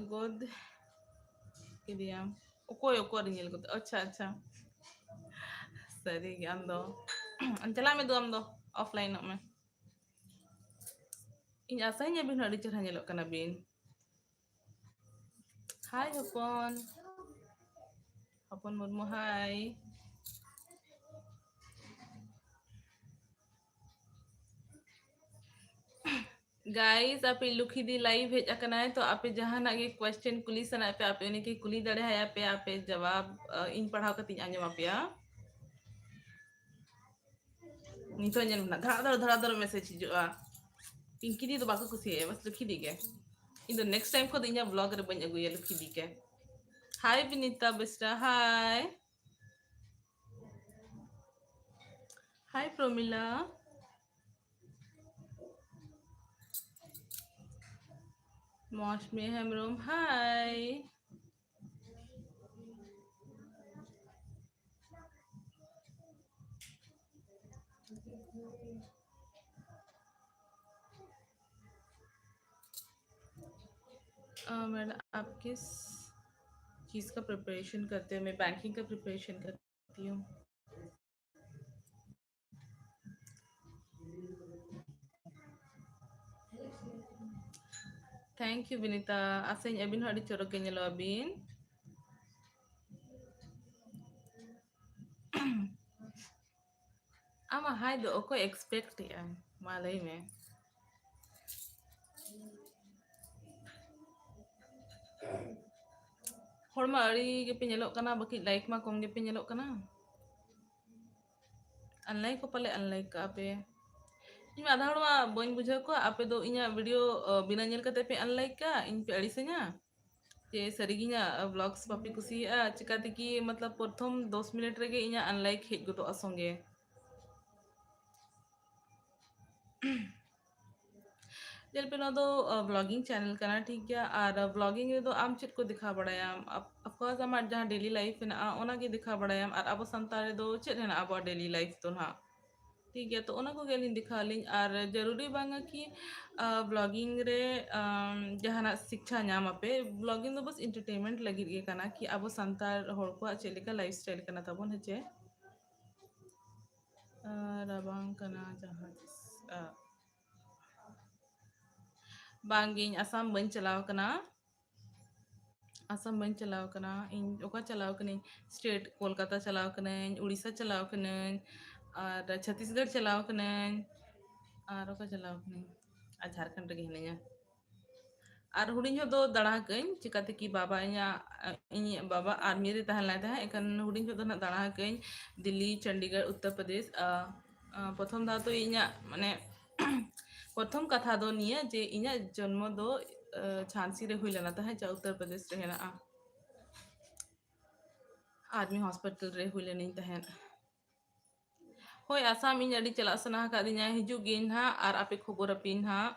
ᱜᱚᱫ ᱠᱮᱫᱮᱭᱟᱢ? ᱚᱠᱚᱭ, ᱚᱠᱟᱨᱮ ᱧᱮᱞ ᱜᱚᱫ? ᱟᱪᱪᱷᱟ, ᱟᱪᱪᱷᱟ᱾ ᱥᱟᱹᱨᱤ ᱜᱮ, ᱟᱢ ᱫᱚ ᱪᱟᱞᱟᱜ ᱢᱮ, ᱫᱩ ᱟᱢ ᱫᱚ offline ᱚᱜ ᱢᱮ᱾ ᱤᱧ ᱟᱥᱟᱭᱟᱹᱧ ᱟᱹᱵᱤᱱ ᱦᱚᱸ ᱟᱹᱰᱤ ᱪᱮᱦᱨᱟ ᱧᱮᱞᱚᱜ ᱠᱟᱱᱟ ᱵᱤᱱ᱾ Hi ᱦᱚᱯᱚᱱ᱾ ᱦᱚᱯᱚᱱ ᱢᱩᱨᱢᱩ, hi᱾ Guys, ᱟᱯᱮ ᱞᱩᱠᱷᱤ ᱫᱤ live ᱦᱮᱡ ᱟᱠᱟᱱᱟᱭ, ᱛᱚ ᱟᱯᱮ ᱡᱟᱦᱟᱱᱟᱜ ᱜᱮ question ᱠᱩᱞᱤ ᱥᱟᱱᱟᱭᱮᱫ ᱯᱮ, ᱟᱯᱮ ᱩᱱᱤ ᱜᱮ ᱠᱩᱞᱤ ᱫᱟᱲᱮ ᱟᱭᱟ ᱯᱮ, ᱟᱯᱮ ᱡᱟᱣᱟᱵ, ᱟ, ᱤᱧ ᱯᱟᱲᱦᱟᱣ ᱠᱟᱛᱮᱧ ᱟᱸᱡᱚᱢ ᱟᱯᱮᱭᱟ᱾ ᱱᱤᱛᱚᱜ ᱧᱮᱞ ᱢᱮ ᱱᱟᱜ, ᱫᱷᱟᱲᱟ ᱫᱷᱟᱲᱟ, ᱫᱷᱟᱲᱟ ᱫᱷᱟᱲᱟ message ᱦᱤᱡᱩᱜᱼᱟ᱾ ᱯᱤᱝᱠᱤ ᱫᱤ ᱫᱚ ᱵᱟᱠᱚ ᱠᱩᱥᱤᱭᱟᱜᱼᱟ, ᱵᱟᱥ ᱞᱩᱠᱷᱤ ᱫᱤ ᱜᱮ᱾ ᱤᱧ ᱫᱚ next time ᱠᱷᱚᱱ ᱫᱚ ᱤᱧᱟᱹᱜ vlog ᱨᱮ ᱵᱟᱹᱧ ᱟᱹᱜᱩᱭᱟ ᱞᱩᱠᱷᱤ ᱫᱤ ᱜᱮ᱾ Hi Binita Besra, hi. Hi Promila. Moshmi Hemrom, hi. अ, मैडम, आप किस चीज़ का प्रिपरेशन करते हो? मैं बैंकिंग का प्रिपरेशन करती हूँ। Thank you, Binita. ᱟᱥᱟᱧ ᱟᱹᱵᱤᱱ ᱦᱚᱸ ᱟᱹᱰᱤ ᱪᱚᱨᱚᱠ ᱜᱮ ᱧᱮᱞᱚᱜ ᱟᱹᱵᱤᱱ᱾ ᱟᱢᱟᱜ hi ᱫᱚ ᱚᱠᱚᱭ expect ᱮᱜᱼᱟ? ᱢᱟ ᱞᱟᱹᱭ ᱢᱮ᱾ ᱦᱚᱲ ᱢᱟ ᱟᱹᱰᱤ ᱜᱮᱯᱮ ᱧᱮᱞᱚᱜ ᱠᱟᱱᱟ, ᱵᱟᱹᱠᱤ like ᱢᱟ ᱠᱚᱢ ᱜᱮᱯᱮ ᱧᱮᱞᱚᱜ ᱠᱟᱱᱟ᱾ Unlike ᱠᱚ ᱯᱟᱞᱮ unlike ᱠᱟᱜᱼᱟ ᱯᱮ᱾ ᱤᱧ ᱢᱟ ᱟᱫᱷᱟ ᱦᱚᱲ ᱢᱟ ᱵᱟᱹᱧ ᱵᱩᱡᱷᱟᱹᱣ ᱠᱚᱣᱟ, ᱟᱯᱮ ᱫᱚ ᱤᱧᱟᱹᱜ video, ᱟ, ᱵᱤᱱᱟᱹ ᱧᱮᱞ ᱠᱟᱛᱮ ᱯᱮ unlike ᱠᱟᱜᱼᱟ, ᱤᱧ ᱯᱮ ᱟᱹᱲᱤᱥᱟᱹᱧᱟ᱾ ᱡᱮ ᱥᱟᱹᱨᱤᱜᱮ ᱤᱧᱟᱹᱜ vlogs ᱵᱟᱯᱮ ᱠᱩᱥᱤᱭᱟᱜᱼᱟ, ᱪᱤᱠᱟᱹ ᱛᱮᱠᱤ ᱢᱚᱛᱞᱚᱵ ᱯᱨᱚᱛᱷᱚᱢ ᱫᱚᱥ ᱢᱤᱱᱤᱴ ᱨᱮᱜᱮ ᱤᱧᱟᱹᱜ unlike ᱦᱮᱡ ᱜᱚᱫᱚᱜᱼᱟ ᱥᱚᱸᱜᱮ᱾ ᱧᱮᱞ ᱯᱮ, ᱱᱚᱣᱟ ᱫᱚ, ᱟ, vlogging channel ᱠᱟᱱᱟ, ᱴᱷᱤᱠ ᱜᱮᱭᱟ? ᱟᱨ, ᱟ, vlogging ᱨᱮᱫᱚ ᱟᱢ ᱪᱮᱫ ᱠᱚ ᱫᱮᱠᱷᱟᱣ ᱵᱟᱲᱟᱭᱟᱢ? Of, of course, ᱟᱢᱟᱜ ᱡᱟᱦᱟᱸ daily life ᱦᱮᱱᱟᱜᱼᱟ, ᱚᱱᱟ ᱜᱮ ᱫᱮᱠᱷᱟᱣ ᱵᱟᱲᱟᱭᱟᱢ᱾ ᱟᱨ ᱟᱵᱚ ᱥᱟᱱᱛᱟᱲ ᱨᱮᱫᱚ ᱪᱮᱫ ᱦᱮᱱᱟᱜᱼᱟ ᱟᱵᱚᱣᱟᱜ daily life ᱫᱚ ᱱᱟᱦᱟᱜ? ᱴᱷᱤᱠ ᱜᱮᱭᱟ, ᱛᱚ ᱚᱱᱟ ᱠᱚᱜᱮ ᱟᱹᱞᱤᱧ ᱫᱮᱠᱷᱟᱣ ᱟᱹᱞᱤᱧ᱾ ᱟᱨ ᱡᱟᱹᱨᱩᱨᱤ ᱵᱟᱝᱟ ᱠᱤ, ᱟ, vlogging ᱨᱮ, ᱟᱢ, ᱡᱟᱦᱟᱱᱟᱜ ᱥᱤᱠᱪᱷᱟ ᱧᱟᱢ ᱟᱯᱮ᱾ Vlogging ᱫᱚ ᱵᱟᱥ entertainment ᱞᱟᱹᱜᱤᱫ ᱜᱮ ᱠᱟᱱᱟ, ᱠᱤ ᱟᱵᱚ ᱥᱟᱱᱛᱟᱲ ᱦᱚᱲ ᱠᱚᱣᱟᱜ ᱪᱮᱫ ᱞᱮᱠᱟ lifestyle ᱠᱟᱱᱟ ᱛᱟᱵᱚᱱ, ᱦᱮᱸ ᱪᱮ? ᱟ, ᱨᱟᱵᱟᱝ ᱠᱟᱱᱟ ᱡᱟᱦᱟᱸ ᱛᱤᱥ, ᱟ, ᱵᱟᱝᱜᱮ, ᱤᱧ ᱟᱥᱟᱢ ᱵᱟᱹᱧ ᱪᱟᱞᱟᱣ ᱠᱟᱱᱟ᱾ ᱟᱥᱟᱢ ᱵᱟᱹᱧ ᱪᱟᱞᱟᱣ ᱠᱟᱱᱟ᱾ ᱤᱧ ᱚᱠᱟ ᱪᱟᱞᱟᱣ ᱠᱟᱹᱱᱟᱹᱧ? State, ᱠᱳᱞᱠᱟᱛᱟ ᱪᱟᱞᱟᱣ ᱠᱟᱹᱱᱟᱹᱧ, ᱩᱲᱤᱥᱥᱟ ᱪᱟᱞᱟᱣ ᱠᱟᱹᱱᱟᱹᱧ, ᱟᱨ ᱪᱷᱚᱛᱤᱥᱜᱚᱲ ᱪᱟᱞᱟᱣ ᱠᱟᱹᱱᱟᱹᱧ, ᱟᱨ ᱚᱠᱟ ᱪᱟᱞᱟᱣ ᱠᱟᱹᱱᱟᱹᱧ? ᱟᱨ ᱡᱷᱟᱲᱠᱷᱚᱸᱰ ᱨᱮᱜᱮ ᱦᱤᱱᱟᱹᱧᱟ᱾ ᱟᱨ ᱦᱩᱰᱤᱧ ᱧᱚᱜ ᱫᱚ ᱫᱟᱬᱟ ᱟᱠᱟᱹᱧ, ᱪᱤᱠᱟᱹ ᱛᱮᱠᱤ ᱵᱟᱵᱟ ᱤᱧᱟᱹᱜ, ᱤᱧᱤᱡ ᱵᱟᱵᱟ army ᱨᱮ ᱛᱟᱦᱮᱸ ᱞᱮᱱ ᱛᱟᱦᱮᱸᱫ, ᱮᱱᱠᱷᱟᱱ ᱦᱩᱰᱤᱧ ᱧᱚᱜ ᱫᱚ ᱱᱟᱜ ᱫᱟᱬᱟ ᱟᱠᱟᱹᱧ ᱫᱤᱞᱞᱤ, ᱪᱚᱱᱰᱤᱜᱚᱲ, ᱩᱛᱛᱚᱨ ᱯᱨᱚᱫᱮᱥ᱾ ᱟ, ᱟ, ᱯᱨᱚᱛᱷᱚᱢ ᱫᱷᱟᱣ ᱫᱚ ᱤᱧᱟᱹᱜ, ᱢᱟᱱᱮ, ᱯᱨᱚᱛᱷᱚᱢ ᱠᱟᱛᱷᱟ ᱫᱚ ᱱᱤᱭᱟᱹ ᱡᱮ ᱤᱧᱟᱹᱜ ᱡᱚᱱᱢᱚ ᱫᱚ, ᱟ, ᱡᱷᱟᱱᱥᱤ ᱨᱮ ᱦᱩᱭ ᱞᱮᱱᱟ ᱛᱟᱦᱮᱸᱫ, ᱡᱟ ᱩᱛᱛᱚᱨ ᱯᱨᱚᱫᱮᱥ ᱨᱮ ᱦᱮᱱᱟᱜᱼᱟ᱾ ᱟᱨᱢᱤ ᱦᱚᱥᱯᱤᱴᱟᱞ ᱨᱮ ᱦᱩᱭ ᱞᱮᱱᱟᱹᱧ ᱛᱟᱦᱮᱸᱫ᱾ ᱦᱳᱭ, ᱟᱥᱟᱢ ᱤᱧ ᱟᱹᱰᱤ ᱪᱟᱞᱟᱜ ᱥᱟᱱᱟ ᱟᱠᱟᱫᱤᱧᱟ, ᱦᱤᱡᱩᱜ ᱜᱤᱭᱟᱹᱧ ᱱᱟᱦᱟᱜ ᱟᱨ ᱟᱯᱮ ᱠᱷᱚᱵᱚᱨ ᱟᱯᱮᱭᱟᱹᱧ ᱱᱟᱦᱟᱜ᱾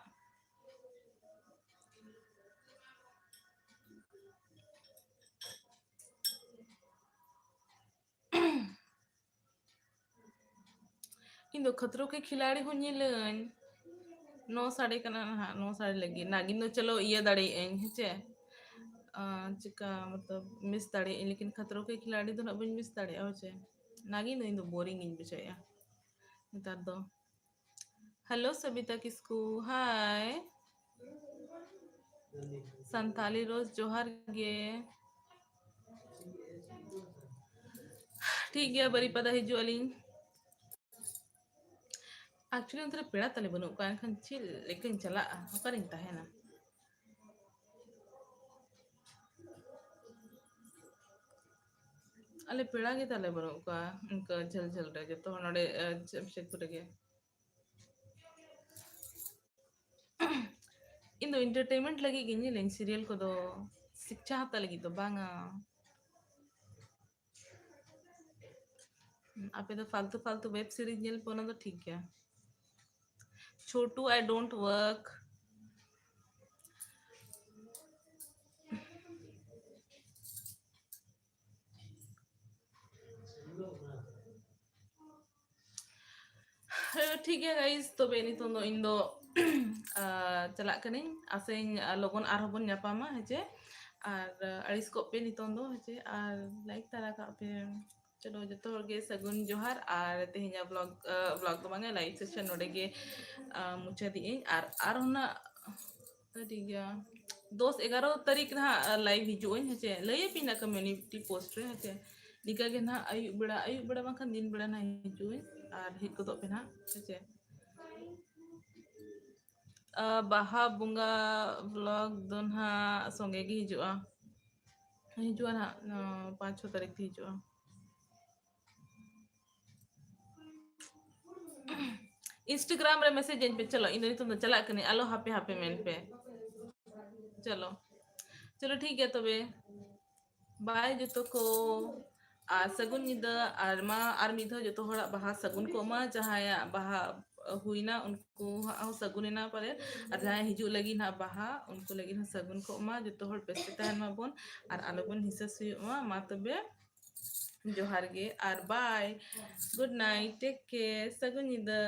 ᱤᱧ ᱫᱚ ᱠᱷᱟᱛᱨᱳ ᱠᱮ ᱠᱷᱤᱞᱟᱲᱤ ᱦᱚᱸ ᱧᱮᱞᱟᱹᱧ᱾ ᱱᱚ ᱥᱟᱰᱮ ᱠᱟᱱᱟ ᱱᱟᱦᱟᱜ, ᱱᱚ ᱥᱟᱰᱮ ᱞᱟᱹᱜᱤᱫ᱾ ᱱᱟᱜᱤᱱ ᱫᱚ ᱪᱚᱞᱚ ᱤᱭᱟᱹ ᱫᱟᱲᱮᱭᱟᱜ ᱟᱹᱧ, ᱦᱮᱸ ᱪᱮ? ᱟᱸ, ᱪᱤᱠᱟ ᱢᱚᱛᱞᱚᱵ ᱢᱤᱥ ᱫᱟᱲᱮᱭᱟᱜ ᱟᱹᱧ, ᱞᱮᱠᱤᱱ ᱠᱷᱟᱛᱨᱳ ᱠᱮ ᱠᱷᱤᱞᱟᱲᱤ ᱫᱚ ᱱᱟᱜ ᱵᱟᱹᱧ ᱢᱤᱥ ᱫᱟᱲᱮᱭᱟᱜᱼᱟ, ᱦᱳᱭ ᱪᱮ? ᱱᱟᱜᱤᱱ ᱫᱚ ᱤᱧ ᱫᱚ ᱵᱳᱨᱤᱝ ᱤᱧ ᱵᱩᱡᱷᱟᱹᱣᱮᱫᱼᱟ ᱱᱮᱛᱟᱨ ᱫᱚ᱾ ᱦᱮᱞᱳ ᱥᱚᱵᱤᱛᱟ ᱠᱤᱥᱠᱩ, ᱦᱟᱭ᱾ ᱥᱟᱱᱛᱟᱞᱤ ᱨᱳᱡᱽ ᱡᱚᱦᱟᱨ ᱜᱮ᱾ ᱴᱷᱤᱠ ᱜᱮᱭᱟ, ᱵᱟᱨᱤᱯᱟᱫᱟ ᱦᱤᱡᱩᱜ ᱟᱹᱞᱤᱧ᱾ Actually ᱚᱱᱛᱮ ᱨᱮ ᱯᱮᱲᱟ ᱛᱟᱞᱮ ᱵᱟᱹᱱᱩᱜ ᱠᱚᱣᱟ, ᱮᱱᱠᱷᱟᱱ ᱪᱮᱫ ᱞᱮᱠᱟᱧ ᱪᱟᱞᱟᱜᱼᱟ, ᱚᱠᱟᱨᱤᱧ ᱛᱟᱦᱮᱱᱟ? ᱟᱞᱮ ᱯᱮᱲᱟ ᱜᱮ ᱛᱟᱞᱮ ᱵᱟᱹᱱᱩᱜ ᱠᱚᱣᱟ ᱚᱱᱠᱟ ᱡᱷᱟᱹᱞ ᱡᱷᱟᱹᱞ ᱨᱮ, ᱡᱚᱛᱚ ᱦᱚᱲ ᱱᱚᱰᱮ, ᱟᱸ, ᱡᱟᱢᱥᱮᱫᱽᱯᱩᱨ ᱨᱮᱜᱮ᱾ ᱤᱧ ᱫᱚ entertainment ᱞᱟᱹᱜᱤᱫ ᱜᱮ ᱧᱮᱞᱟᱹᱧ serial ᱠᱚᱫᱚ, ᱥᱤᱠᱪᱷᱟ ᱦᱟᱛᱟᱣ ᱞᱟᱹᱜᱤᱫ ᱫᱚ ᱵᱟᱝᱟ᱾ ᱟᱯᱮ ᱫᱚ ᱯᱷᱟᱞᱛᱩ ᱯᱷᱟᱞᱛᱩ web series ᱧᱮᱞ ᱯᱮ, ᱚᱱᱟ ᱫᱚ ᱴᱷᱤᱠ ᱜᱮᱭᱟ᱾ Chhotu, I don't work. ᱦᱮᱸ, ᱴᱷᱤᱠ ᱜᱮᱭᱟ guys, ᱛᱚᱵᱮ ᱱᱤᱛᱚᱝ ᱫᱚ ᱤᱧ ᱫᱚ, ᱟᱸ, ᱪᱟᱞᱟᱜ ᱠᱟᱹᱱᱟᱹᱧ᱾ ᱟᱥᱟᱧ, ᱟᱸ, ᱞᱚᱜᱚᱱ ᱟᱨᱦᱚᱸ ᱵᱚᱱ ᱧᱟᱯᱟᱢᱟ, ᱦᱮᱸ ᱪᱮ? ᱟᱨ, ᱟᱸ, ᱟᱹᱲᱤᱥ ᱠᱚᱜ ᱯᱮ ᱱᱤᱛᱚᱝ ᱫᱚ, ᱦᱮᱸ ᱪᱮ? ᱟᱨ like ᱛᱟᱨᱟ ᱠᱟᱜ ᱯᱮ᱾ ᱪᱚᱞᱚ, ᱡᱚᱛᱚ ᱦᱚᱲ ᱜᱮ ᱥᱟᱹᱜᱩᱱ ᱡᱚᱦᱟᱨ᱾ ᱟᱨ ᱛᱮᱦᱮᱧᱟᱜ vlog, ᱟᱸ, vlog ᱫᱚ ᱵᱟᱝᱟ, live session ᱱᱚᱰᱮ ᱜᱮ, ᱟᱸ, ᱢᱩᱪᱟᱹᱫᱮᱜ ᱟᱹᱧ᱾ ᱟᱨ, ᱟᱨᱦᱚᱸ ᱱᱟᱜ ᱴᱷᱤᱠ ᱜᱮᱭᱟ, ᱫᱚᱥ ᱮᱜᱟᱨᱚ ᱛᱟᱹᱨᱤᱠᱷ ᱱᱟᱦᱟᱜ live ᱦᱤᱡᱩᱜ ᱟᱹᱧ, ᱦᱮᱸ ᱪᱮ? ᱞᱟᱹᱭ ᱟᱯᱮᱭᱟᱹᱧ ᱱᱟᱜ community post ᱨᱮ, ᱦᱮᱸ ᱪᱮ? ᱱᱤᱝᱠᱟ ᱜᱮ ᱱᱟᱦᱟᱜ ᱟᱹᱭᱩᱵ ᱵᱮᱲᱟ, ᱟᱹᱭᱩᱵ ᱵᱮᱲᱟ ᱵᱟᱝᱠᱷᱟᱱ ᱫᱤᱱ ᱵᱮᱲᱟ ᱱᱟᱦᱟᱜ ᱦᱤᱡᱩᱜ ᱟᱹᱧ ᱟᱨ ᱦᱮᱡ ᱜᱚᱫᱚᱜ ᱯᱮ ᱱᱟᱦᱟᱜ, ᱦᱮᱸ ᱪᱮ? ᱟᱸ, ᱵᱟᱦᱟ ᱵᱚᱸᱜᱟ vlog ᱫᱚ ᱱᱟᱦᱟᱜ ᱥᱚᱸᱜᱮ ᱜᱮ ᱦᱤᱡᱩᱜᱼᱟ, ᱦᱤᱡᱩᱜᱼᱟ ᱱᱟᱦᱟᱜ, ᱟᱸ, ᱯᱟᱸᱪ ᱪᱷᱚ ᱛᱟᱹᱨᱤᱠᱷ ᱛᱮ ᱦᱤᱡᱩᱜᱼᱟ᱾ Instagram ᱨᱮ message ᱟᱹᱧ ᱯᱮ᱾ ᱪᱚᱞᱚ, ᱤᱧ ᱫᱚ ᱱᱤᱛᱚᱝ ᱫᱚ ᱪᱟᱞᱟᱜ ᱠᱟᱹᱱᱟᱹᱧ, ᱟᱞᱚ ᱦᱟᱯᱮ ᱦᱟᱯᱮ ᱢᱮᱱ ᱯᱮ᱾ ᱪᱚᱞᱚ, ᱪᱚᱞᱚ, ᱴᱷᱤᱠ ᱜᱮᱭᱟ ᱛᱚᱵᱮ, bye ᱡᱚᱛᱚ ᱠᱚ᱾ ᱟᱨ ᱥᱟᱹᱜᱩᱱ ᱧᱤᱫᱟᱹ᱾ ᱟᱨ ᱢᱟ ᱟᱨ ᱢᱤᱫ ᱫᱷᱟᱣ ᱡᱚᱛᱚ ᱦᱚᱲᱟᱜ ᱵᱟᱦᱟ ᱥᱟᱹᱜᱩᱱ ᱠᱚᱜ ᱢᱟ᱾ ᱡᱟᱦᱟᱸᱭᱟᱜ ᱵᱟᱦᱟ ᱦᱩᱭᱱᱟ ᱩᱱᱠᱩ ᱦᱟᱸᱜ ᱦᱚᱸ ᱥᱟᱹᱜᱩᱱ ᱮᱱᱟ ᱯᱟᱞᱮ, ᱟᱨ ᱡᱟᱦᱟᱸᱭ ᱦᱤᱡᱩᱜ ᱞᱟᱹᱜᱤᱫ ᱦᱟᱸᱜ ᱵᱟᱦᱟ, ᱩᱱᱠᱩ ᱞᱟᱹᱜᱤᱫ ᱦᱚᱸ ᱥᱟᱹᱜᱩᱱ ᱠᱚᱜ ᱢᱟ᱾ ᱡᱚᱛᱚ ᱦᱚᱲ ᱵᱮᱥ ᱛᱮ ᱛᱟᱦᱮᱱ ᱢᱟᱵᱚᱱ ᱟᱨ ᱟᱞᱚᱵᱚᱱ ᱦᱤᱥᱟᱹ ᱥᱩᱭᱩᱜ ᱢᱟ᱾ ᱢᱟ ᱛᱚᱵᱮ ᱡᱚᱦᱟᱨ ᱜᱮ ᱟᱨ bye, good night, take care, ᱥᱟᱹᱜᱩᱱ ᱧᱤᱫᱟᱹ᱾